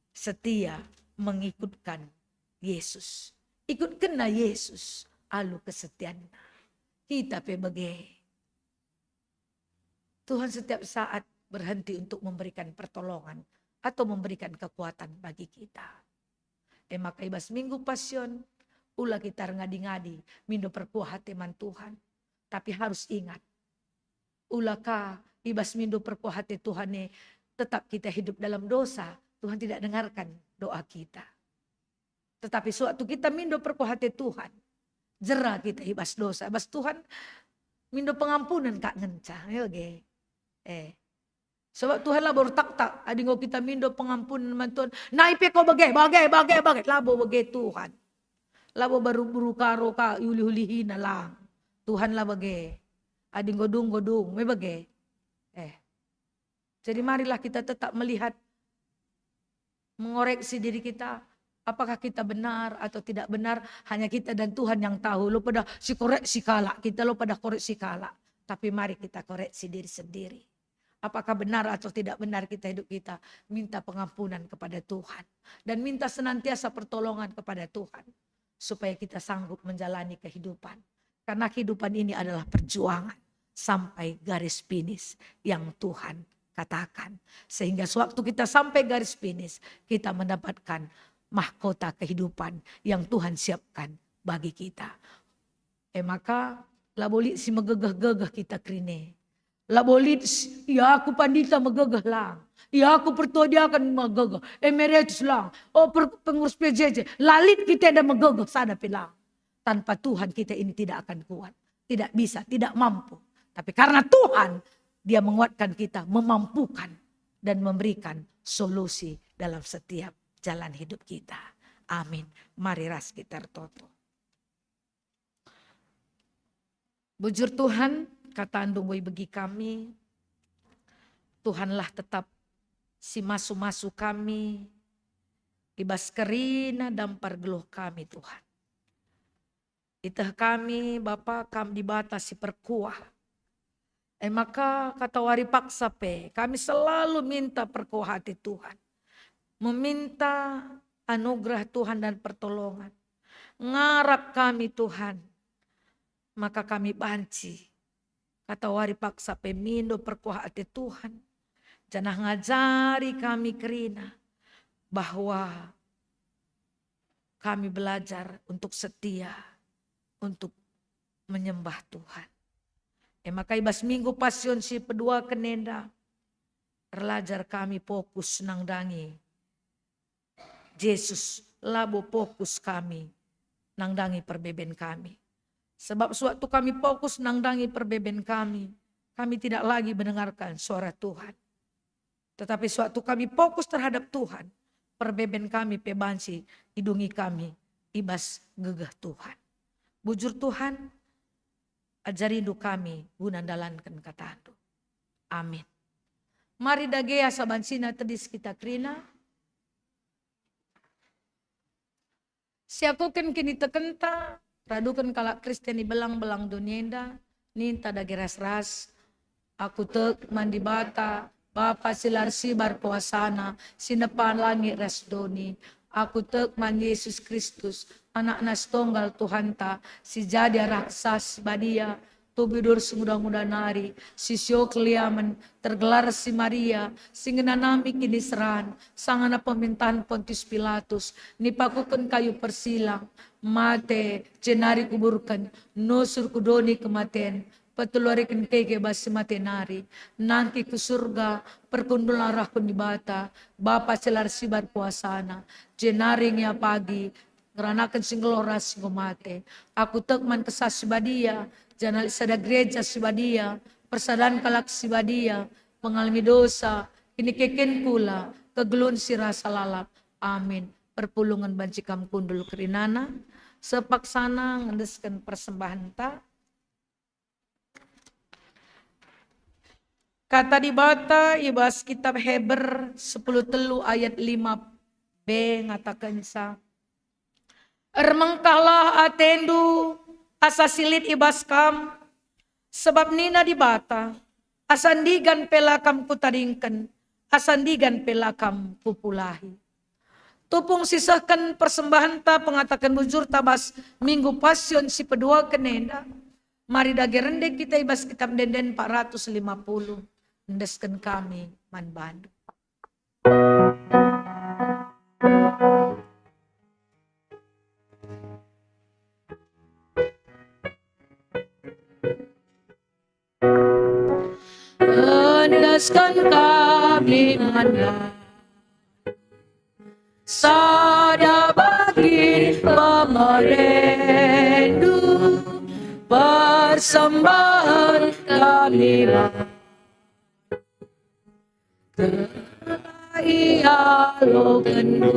setia mengikutkan Yesus. Ikutkenna Yesus alu kesetianna. Kita pe bage. Tuhan setiap saat berhenti untuk memberikan pertolongan atau memberikan kekuatan bagi kita. E maka i bas Minggu Pasion, ula kita erngadi-ngadi mindo perkuah ate man Tuhan. Tapi harus ingat, ula ka i bas mindo perkuah ate Tuhan e tetap kita hidup dalam dosa, Tuhan tidak dengarkan doa kita. Tetapi sewaktu kita mindo perkuah ate Tuhan, jera kita i bas dosa, bas Tuhan mindo pengampunen kak ngenca, ya ge. Eh. Sebab Tuhan labo ertaktak, adi enggo kita mindo pengampunen man Tuhan, "Nai pe ko bage, bage, bage, bage," labo bage Tuhan. Labo buru-buru karo ka iulih-ulihina lang. Tuhan la bage. Adi enggo dung, enggo dung, me bage. Eh. Jadi marilah kita tetap melihat, mengoreksi diri kita, apakah kita benar atau tidak benar, hanya kita dan Tuhan yang tahu. Lo pada si koreksi kalak, kita lo pada koreksi kalak. Tapi mari kita koreksi diri sendiri. Apakah benar atau tidak benar kita hidup kita, minta pengampunan kepada Tuhan. Dan minta senantiasa pertolongan kepada Tuhan. Supaya kita sanggup menjalani kehidupan. Karena kehidupan ini adalah perjuangan sampai garis finish yang Tuhan katakan. Sehingga sewaktu kita sampai garis finish, kita mendapatkan mahkota kehidupan yang Tuhan siapkan bagi kita. E maka, labo lit si megegeh-gegeh kita kerine. Labo lit si, "Ya aku pandita megegeh," lang. "Ya aku pertua diaken megegeh, emeritus lang, oh, per-, pengurus P J J." La lit kita enda megegeh sada pe lang. Tanpa Tuhan kita ini tidak akan kuat, tidak bisa, tidak mampu. Tapi karena Tuhan, Dia menguatkan kita, memampukan, dan memberikan solusi dalam setiap jalan hidup kita. Amin. Mari ras kita ertoto. Bujur Tuhan, kataNdu enggo ibegi kami. Tuhanlah tetap si masu-masu kami, i bas kerina dampar geluh kami, Tuhan. Iteh kami, Bapa, Kam Dibata si perkuah. E maka, katawari paksa pe, kami selalu minta perkuah ate Tuhan. Meminta anugerah Tuhan dan pertolongan. Ngarap kami, Tuhan, maka kami banci katawari paksa pe mindo perkuah ate Tuhan, janah ngajari kami kerina bahwa kami belajar untuk setia, untuk menyembah Tuhan. E maka i bas Minggu Pasion si peduaken enda, erlajar kami fokus nandangi Jesus, labo fokus kami nandangi perbeben kami. Sebab sewaktu kami fokus nandangi perbeben kami, kami tidak lagi mendengarkan suara Tuhan. Tetapi sewaktu kami fokus terhadap Tuhan, perbeben kami pe banci idungi kami i bas gegeh Tuhan. Bujur Tuhan, ajarindu kami guna ndalanken kataNdu. Amin. Mari dage asa banci tedis kita kerina. Siakuken kinitekenta, raduken kalak Kristen i belang-belang doni enda, ninta dage ras-ras, "Aku tek man Dibata, Bapa si la ersibar kuasaNa, si nepa langit ras doni. Aku tek man Jesus Kristus, AnakNa si Tonggal Tuhanta, si jadi arah Kesah Si Badia, Tubi dur senguda-nguda nari, sisio keliamen, tergelar si Maria, si ngenanami kiniseran, sangana pemerintahan Pontius Pilatus, nipakuken kayu persilang, mate, jenari kuburken, nusur ku doni kematen, peteluariken keke bas si mate nari, nangkih ku Surga, perkundul arah ku Dibata, Bapa si la ersibar kuasana, jenari ngia pagi, ngeranaken si nggeluh ras si enggo mate. Aku tek man Kesah Si Badia, janah lit sada gereja si badia, persadan kalak si badia, pengalemi dosa, kinikeken kula, kegeluhen si rasa lalap. Amin. Perpulungen banci kam kundul kerinana, sepaksana ngendesken persembahenta. Kata Dibata i bas kitab Heber sepuluh telu ayat lima b ngatakenca, "Ermengkahlah atendu asa si lit i bas kam, sebab nina Dibata, 'Asa ndigan pe la kam kutadingken, asa ndigan pe la kam kupulahi.'" Tupung sisehken persembahenta pengataken bujurta bas Minggu Pasion si peduaken enda, mari dage rende kita i bas Kitab Ende-enden empat ratus lima puluh, endesken kami man bandu. Endesken kami man bandu sada bagin pemerendu, persembahen kami man telah ialokenndu.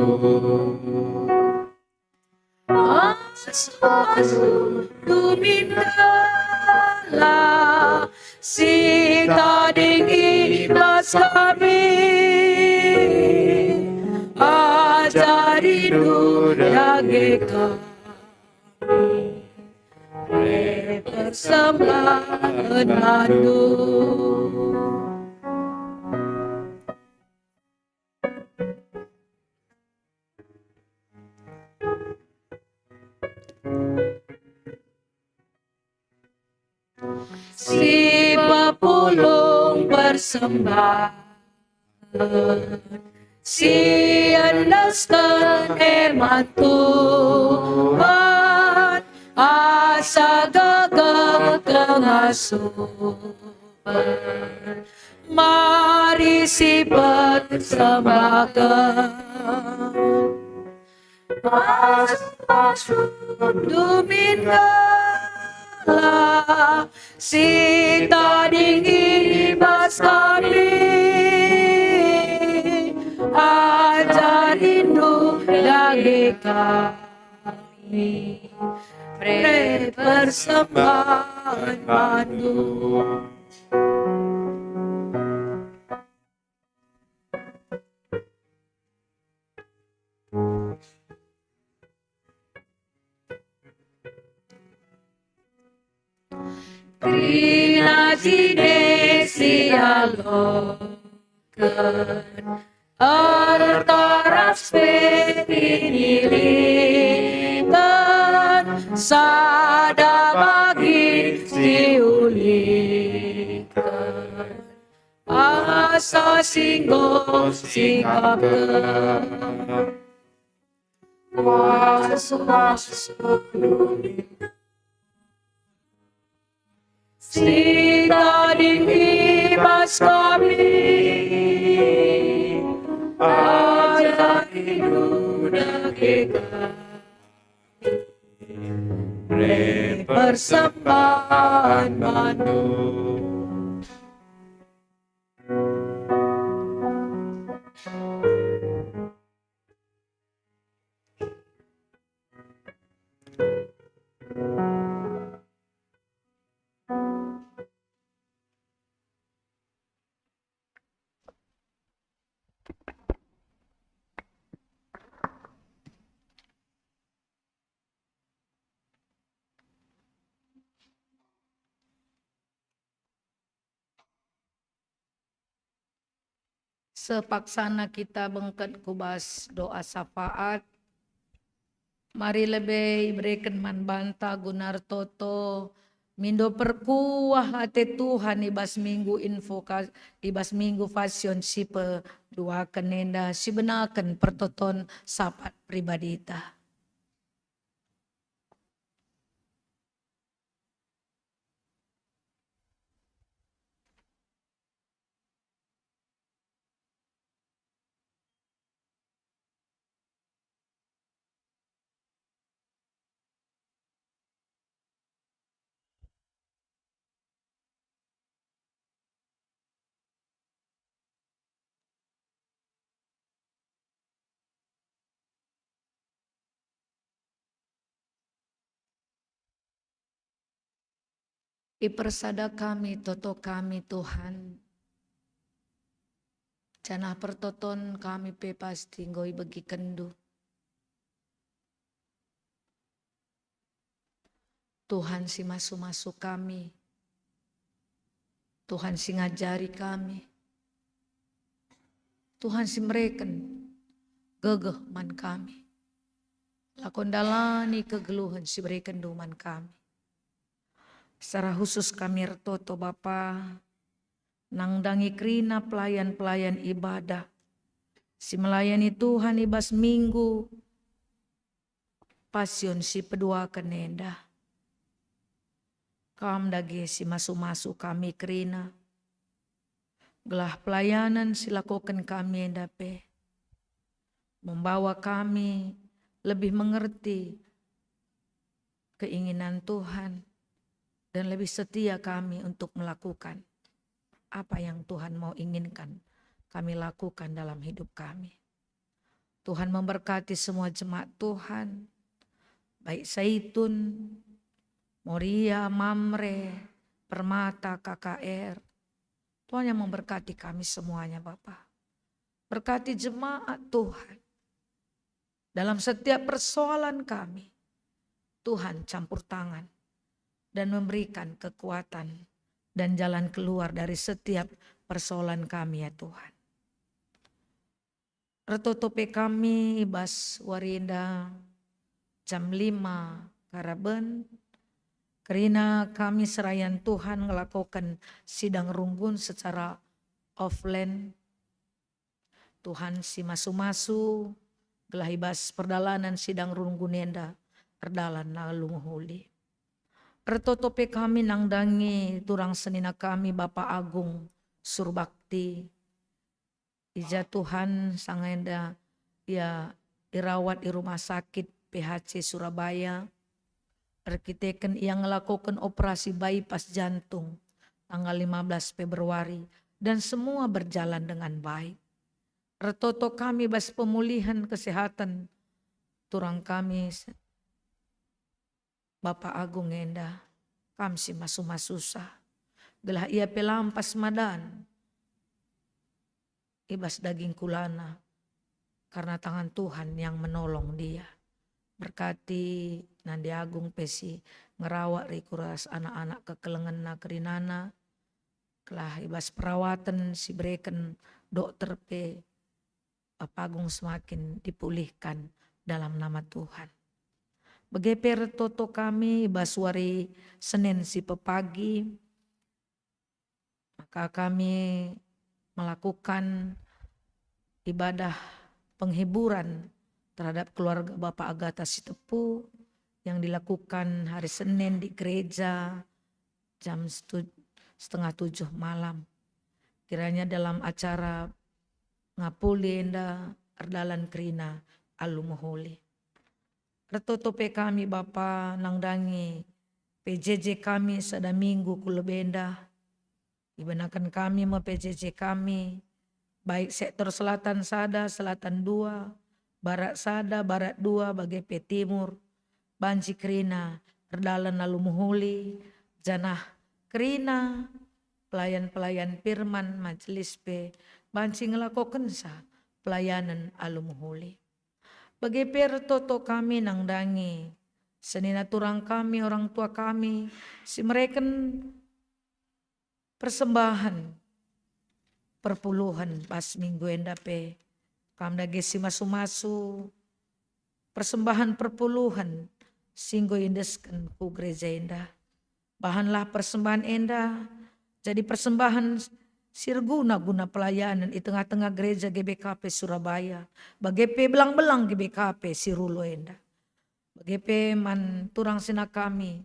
Asu-asu dumin gelah si tading i bas kami, ajarindu dage kami, persembahen bandu. Si pepulung persembahen, si endesken e man Tuhan, asa gegeh kengasupen, mari sipersembahken. Pasu-pasu dumin gelah si tading i bas kami, ajarindu dage kami, mere persembahen bandu. Kerina jine sialoken, erta ras pe kinilingken, sada bagin siuliken, asa si enggo sikapken. Pasu-pasu dumin si tading i bas kami, ajarindu dage kami, mere persembahen bandu. Sepaksana kita bengket ku bas doa syafaat, mari lebe ibereken man banta guna ertoto Mindo perkuah ate Tuhan i bas minggu invoka-, i bas minggu Pasion si peduaken enda, sibenaken pertoton sapat pribadita. Ipersada kami toto kami, Tuhan, janah pertoton kami pe pasti enggo ibegikenNdu. Tuhan si masu-masu kami, Tuhan si ngajari kami, Tuhan si mereken gegeh man kami, lako ndalani kegeluhen si berekenNdu man kami. Secara khusus kami ertoto, Bapa, nandangi kerina pelayan-pelayan ibadah si melayani Tuhan i bas minggu Pasion si peduaken enda. Kam dage si masu-masu kami kerina, gelah pelayanan si lakoken kami enda pe membawa kami lebih mengerti keinginan Tuhan dan lebih setia kami untuk melakukan apa yang Tuhan mau inginkan kami lakukan dalam hidup kami. Tuhan memberkati semua jemaat Tuhan, baik Saitun, Moria, Mamre, Permata, K K R. Tuhan yang memberkati kami semuanya, Bapa. Berkati jemaat Tuhan. Dalam setiap persoalan kami, Tuhan campur tangan dan memberikan kekuatan dan jalan keluar dari setiap persoalan kami, ya Tuhan. Ertoto pe kami i bas wari enda jam lima karaben, kerina kami serayan Tuhan ngelakoken sidang runggun secara offline. Tuhan si masu-masu, gelah i bas perdalanan sidang runggun enda erdalan alu mehuli. Ertoto pe kami nandangi turang senina kami, Bapa Agung Surbakti. I ja Tuhan sanga enda ia irawat i Rumah Sakit P H C Surabaya, erkiteken ia ngelakoken operasi bypass jantung tanggal lima belas Februari, dan semua berjalan dengan baik. Ertoto kami bas pemulihan kesehatan turang kami, Bapa Agung enda, kam si masu-masusa, gelah ia pe lampas madan i bas daging kulana, karna tangan Tuhan yang menolong dia. Berkati Nande Agung pe si ngerawat rik uras anak-anak kekelengenna kerinana, gelah i bas perawaten si bereken dokter pe, Bapa Agung semakin dipulihkan dalam nama Tuhan. Bage pe ertoto kami i bas wari Senin si pepagi, maka kami melakukan ibadah penghiburan terhadap keluarga Bapa Agatha Sitepu yang dilakukan hari Senin di gereja jam setu-, setengah tujuh malam. Kiranya dalam acara ngapuli enda erdalan kerina alu mehuli. Ertoto pe kami, Bapa, nandangi P J J kami sada minggu ku lebe enda. Ibenaken kami me P J J kami, baik sektor selatan sada, selatan dua, barat sada, barat dua, bage pe timur, banci kerina erdalan alu mehuli, janah kerina pelayan-pelayan firman majelis pe banci ngelakokensa pelayanen alu mehuli. Bage pe ertoto kami nandangi senina turang kami, orang tua kami, si mereken persembahen perpuluhen bas minggu enda pe. Kam dage si masu-masu persembahen perpuluhen si enggo iendesken ku gereja enda. Bahanlah persembahen enda jadi persembahen si erguna guna pelayanen i tengah-tengah gereja G B K P Surabaya, bage pe belang-belang G B K P si rulo enda. Bage pe man turang senina kami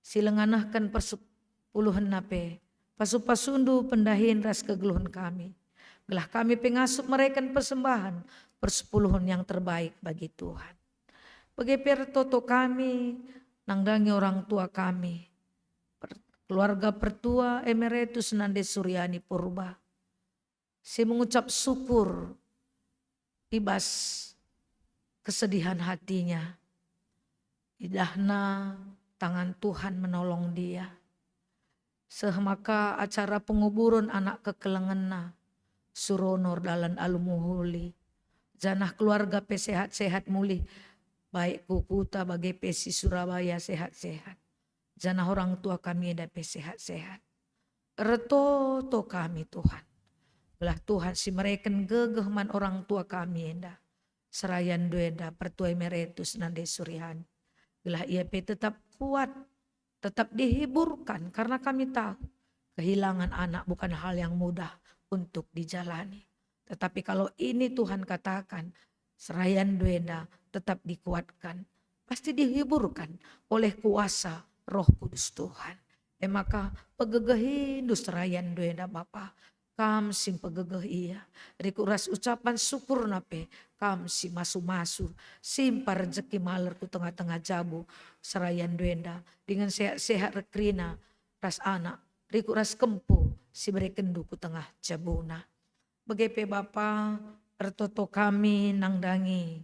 si lenga nehken persepuluhenna pe, pasu-pasundu pendahin ras kegeluhen kami, gelah kami pe ngasup mereken persembahen persepuluhen yang terbaik bagi Tuhan. Bage pe ertoto kami nandangi orang tua kami, per-, keluarga pertua Emeritus Nande Suryani Purba, si mengucap syukur i bas kesedihan hatinya. Idahna tangan Tuhan menolong dia. Seh maka acara penguburen anak kekelengenna, Surono erdalan alu mehuli, janah keluarga pe sehat-sehat mulih, baik ku kuta bage pe si Surabaya sehat-sehat, janah orang tua kami enda pe sehat-sehat. Ertoto kami, Tuhan, gelah Tuhan si mereken gegeh man orang tua kami enda, serayan enda Pertua Emeritus Nande Suryani, gelah ia pe tetap kuat, tetap dihiburkan, karena kami tahu kehilangan anak bukan hal yang mudah untuk dijalani. Tetapi kalau ini Tuhan katakan, serayan enda tetap dikuatkan, pasti dihiburkan oleh kuasa Roh Kudus Tuhan. E maka, pegegehindu serayan enda, Bapa, Kam si mpegegeh ia. Rikut ras ucapan syukurna pe, Kam si masu-masu, simpa rejeki maler ku tengah-tengah jabu serayan enda, dingen sehat-sehat reh kerina ras anak, rikut ras kempu si berekenNdu ku tengah jabuna. Bage pe Bapa, ertoto kami nandangi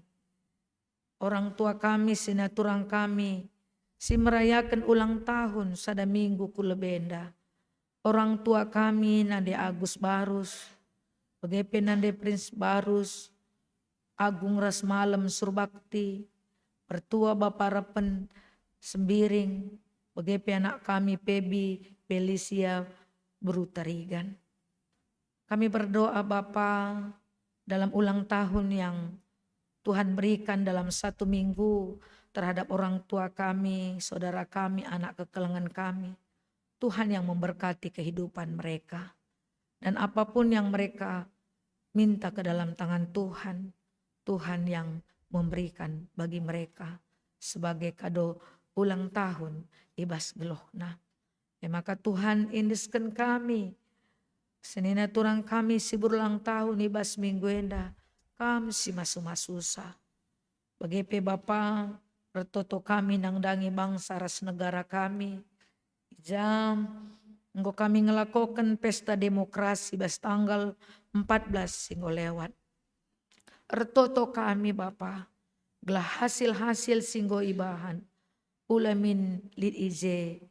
orang tua kami, senina turang kami, si merayaken ulang tahun sada minggu ku lebe enda. Orang tua kami, Nande Agus Barus, bage pe Nande Prince Barus, Agung ras Malem Surbakti, Pertua Bapa Repen Sembiring, bage pe anak kami Pebi, Pelisia, Beru Tarigan. Kami berdoa, Bapa, dalam ulang tahun yang Tuhan berikan dalam satu minggu terhadap orang tua kami, saudara kami, anak kekelengen kami. Tuhan yang memberkati kehidupan mereka. Dan apapun yang mereka minta ke dalam tangan Tuhan, Tuhan yang memberikan bagi mereka sebagai kado ulang tahun i bas gelohna. E maka Tuhan, endesken kami, senina turang kami si berulang tahun i bas minggu enda, Kam si masu-masusa. Bage pe Bapa, ertoto kami nandangi bangsa ras negara kami. I ja enggo kami ngelakoken pesta demokrasi bas tanggal empat belas si enggo lewat. Ertoto kami, Bapa, gelah hasil-hasil si enggo ibahan ula min lit i je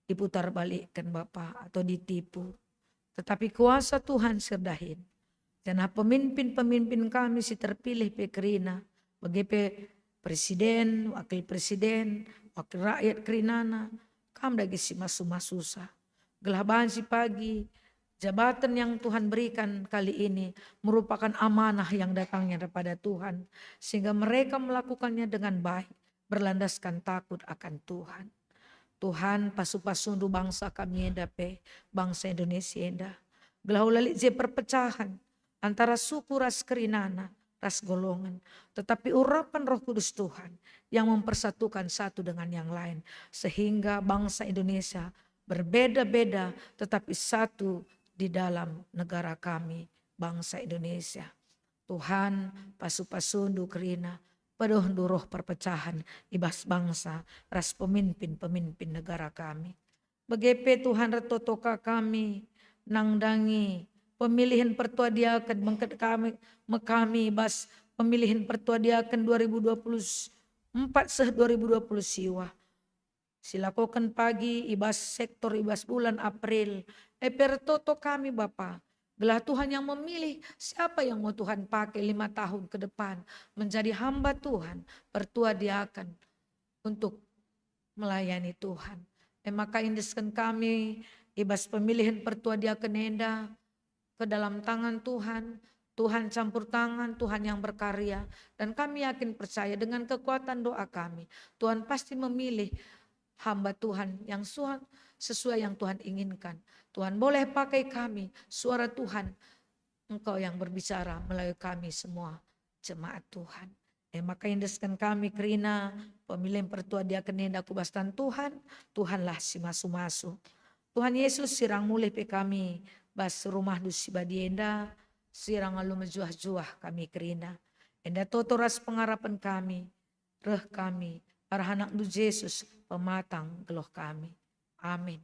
diputarbalikken, Bapa, atau ditipu. Tetapi kuasa Tuhan si erdahin, janah pemimpin-pemimpin kami si terpilih pe kerina, bage pe presiden, wakil presiden, wakil rakyat kerinana, Kam dage si masu-masusa. Gelah banci pagi, jabatan yang Tuhan berikan kali ini merupakan amanah yang datangnya daripada Tuhan, sehingga mereka melakukannya dengan baik, berlandaskan takut akan Tuhan. Tuhan, pasu-pasundu bangsa kami enda pe, bangsa Indonesia enda, gelah ula lit je perpecahan antara suku ras kerinana ras golongan, tetapi urapen Roh Kudus Tuhan yang mempersatukan satu dengan yang lain, sehingga bangsa Indonesia berbeda-beda tetapi satu di dalam negara kami, bangsa Indonesia. Tuhan, pasu-pasundu kerina, pedohndu roh perpecahan i bas bangsa ras pemimpin-pemimpin negara kami. Bage pe Tuhan, ertoto ka kami nandangi pemilihen pertua diaken, bengket kami, me kami bas pemilihen pertua diaken dua ribu dua puluh empat seh dua ribu dua puluh siwa. Silakoken pagi i bas sektor i bas bulan April. E pe ertoto kami, Bapa, gelah Tuhan yang memilih siapa yang mau Tuhan pakai lima tahun ke depan menjadi hamba Tuhan, pertua diaken untuk melayani Tuhan. E maka endesken kami i bas pemilihen pertua diaken enda ke dalam tangan Tuhan. Tuhan campur tangan, Tuhan yang berkarya. Dan kami yakin percaya dengan kekuatan doa kami, Tuhan pasti memilih hamba Tuhan yang suan sesuai yang Tuhan inginkan. Tuhan boleh pakai kami, suara Tuhan Engkau yang berbicara melalui kami semua jemaat Tuhan. E maka endesken kami kerina pemilihen pertua diaken enda ku bas tangan Tuhan, Tuhanlah si masu-masu. Tuhan Yesus, sirang mulih pe kami bas rumahNdu si badia enda, sirang alu mejuah-juah kami kerina. Enda toto ras pengarapen kami, reh kami, arah AnakNdu Jesus, pematang geluh kami. Amin.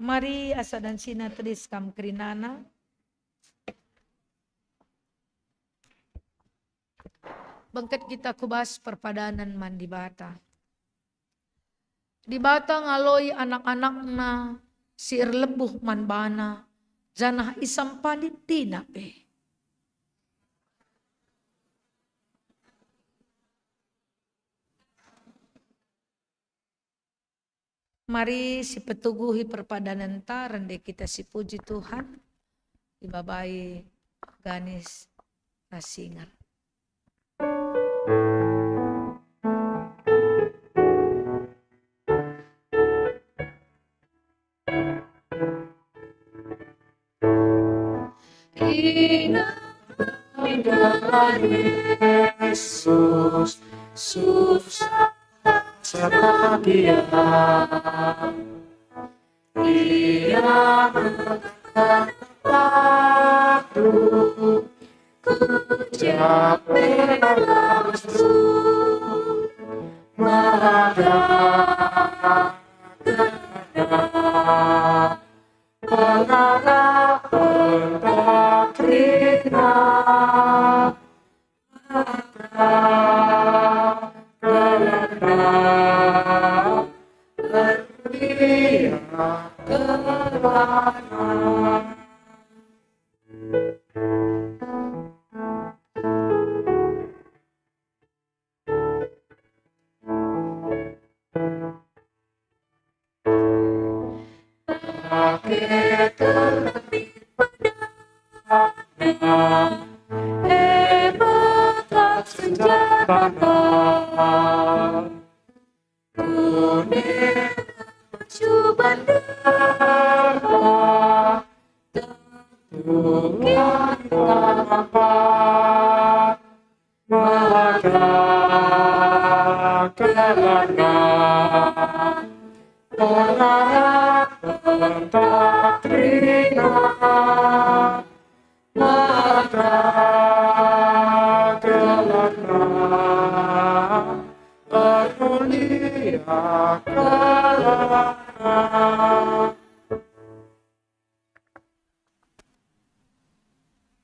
Mari asa dansina tedis kam kerinana. Bengket kita ku bas perpadanen man Dibata. Dibata ngaloi anak-anakNa si erlebuh man baNa, janah isampaniNa pe. Mari sipetuguhi perpadanenta, rende kita sipuji Tuhan, ibabai ganis ras singer. Ingat Yesus, susah setia. Ia berkata, "Aku ku ja pe lasku, maka pengarapen ta kerina, maka gelarna ermulia gelarna." Ake terlebih padana, e bekak senjata. Kuning cuban darah, tentu kita dapat. Maka gelarna pengarapen ta kerina, maka gelarna ermulia gelarna.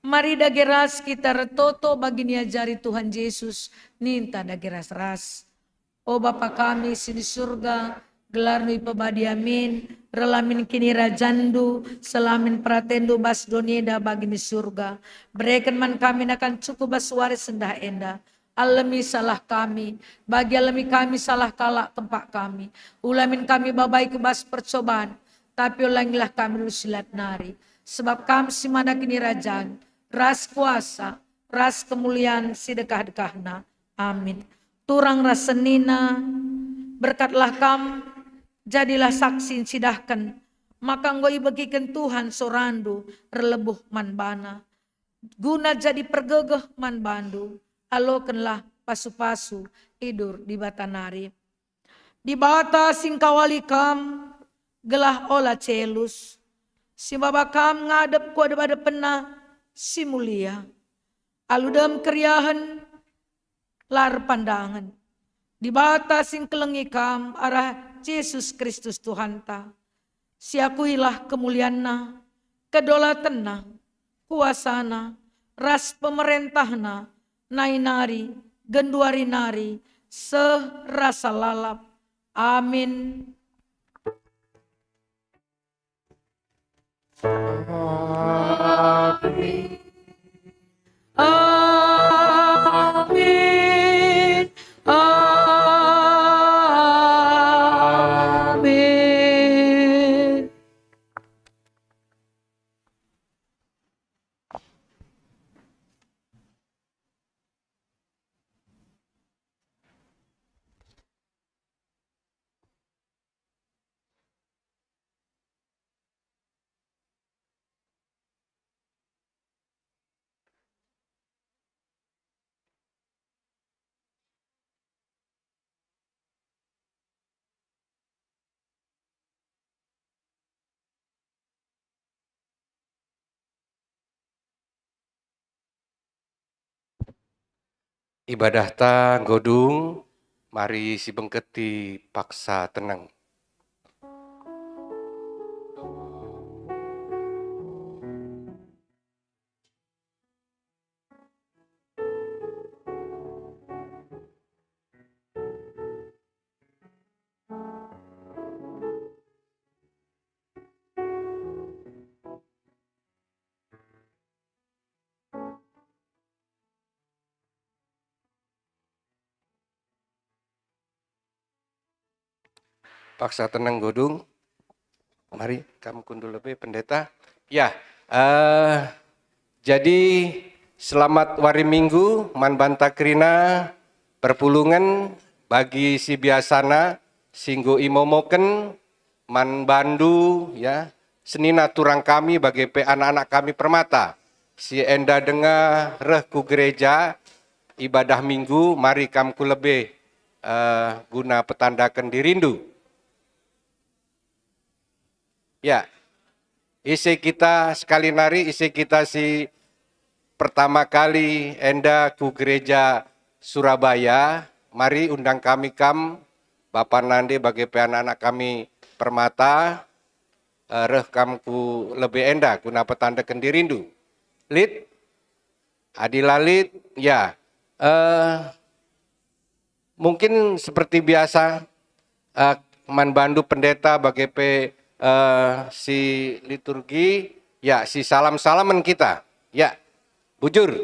Mari dage ras kita ertoto bagi niajari Tuhan Jesus, ninta dage ras-ras. O Bapa kami si di Surga, gelarNdu ipebadia min, reh la min kinirajanNdu, seh la min peratenNdu bas doni enda bagi ni Surga. Bereken man kami nakan cukup bas wari sendah enda. Alemi salah kami, bagi alemi kami salah kalak kempak kami. Ula min kami babai ku bas percoban, tapi olangilah kami ras si lat nari. Sebab Kam si man kinirajan, ras kuasa, ras kemulian si dekah-dekahna. Amin. Turang ras senina, berkatlah kam, jadilah saksi ncidahken maka enggo ibegiken Tuhan sorandu erlebuh man bana. Guna jadi pergegeh man bandu, alokenlah pasu-pasu idur Dibata nari. Dibata si ngkawali kam gelah ola celus, si maba kam ngadep ku adep-adepenNa si mulia. Alu dem keriahen la erpandangen. Dibata si ngkelengi kam arah Jesus Kristus Tuhanta. Siakuilah kemulianNa, kedolatenNa, kuasaNa, ras pemerentahNa, nai nari, genduari nari, seh rasa lalap. Amin. Amin. Amin. Amin. Ibadahta enggo dung, mari sibengketi paksa teneng. Paksa teneng enggo dung. Mari, kam kundul lebe, Pendeta. Ya, eh, jadi selamat wari Minggu man banta kerina perpulungen bagi si biasana si enggo imomoken man bandu, ya, senina turang kami bage pe anak-anak kami Permata si enda denga reh ku gereja ibadah Minggu, mari kam ku lebe, eh, guna petandaken dirindu. Ya, ise kita sekali nari, ise kita si pertama kali enda ku gereja Surabaya, mari undang kami kam, bapa nande bage pe anak-anak kami Permata, eh, reh kam ku lebe enda guna petandaken dirindu. Lit? Adi la lit, ya. Eh, mungkin seperti biasa, eh, man bandu Pendeta bage pe, eh, si liturgi, ya, si salam-salamen kita. Ya, bujur.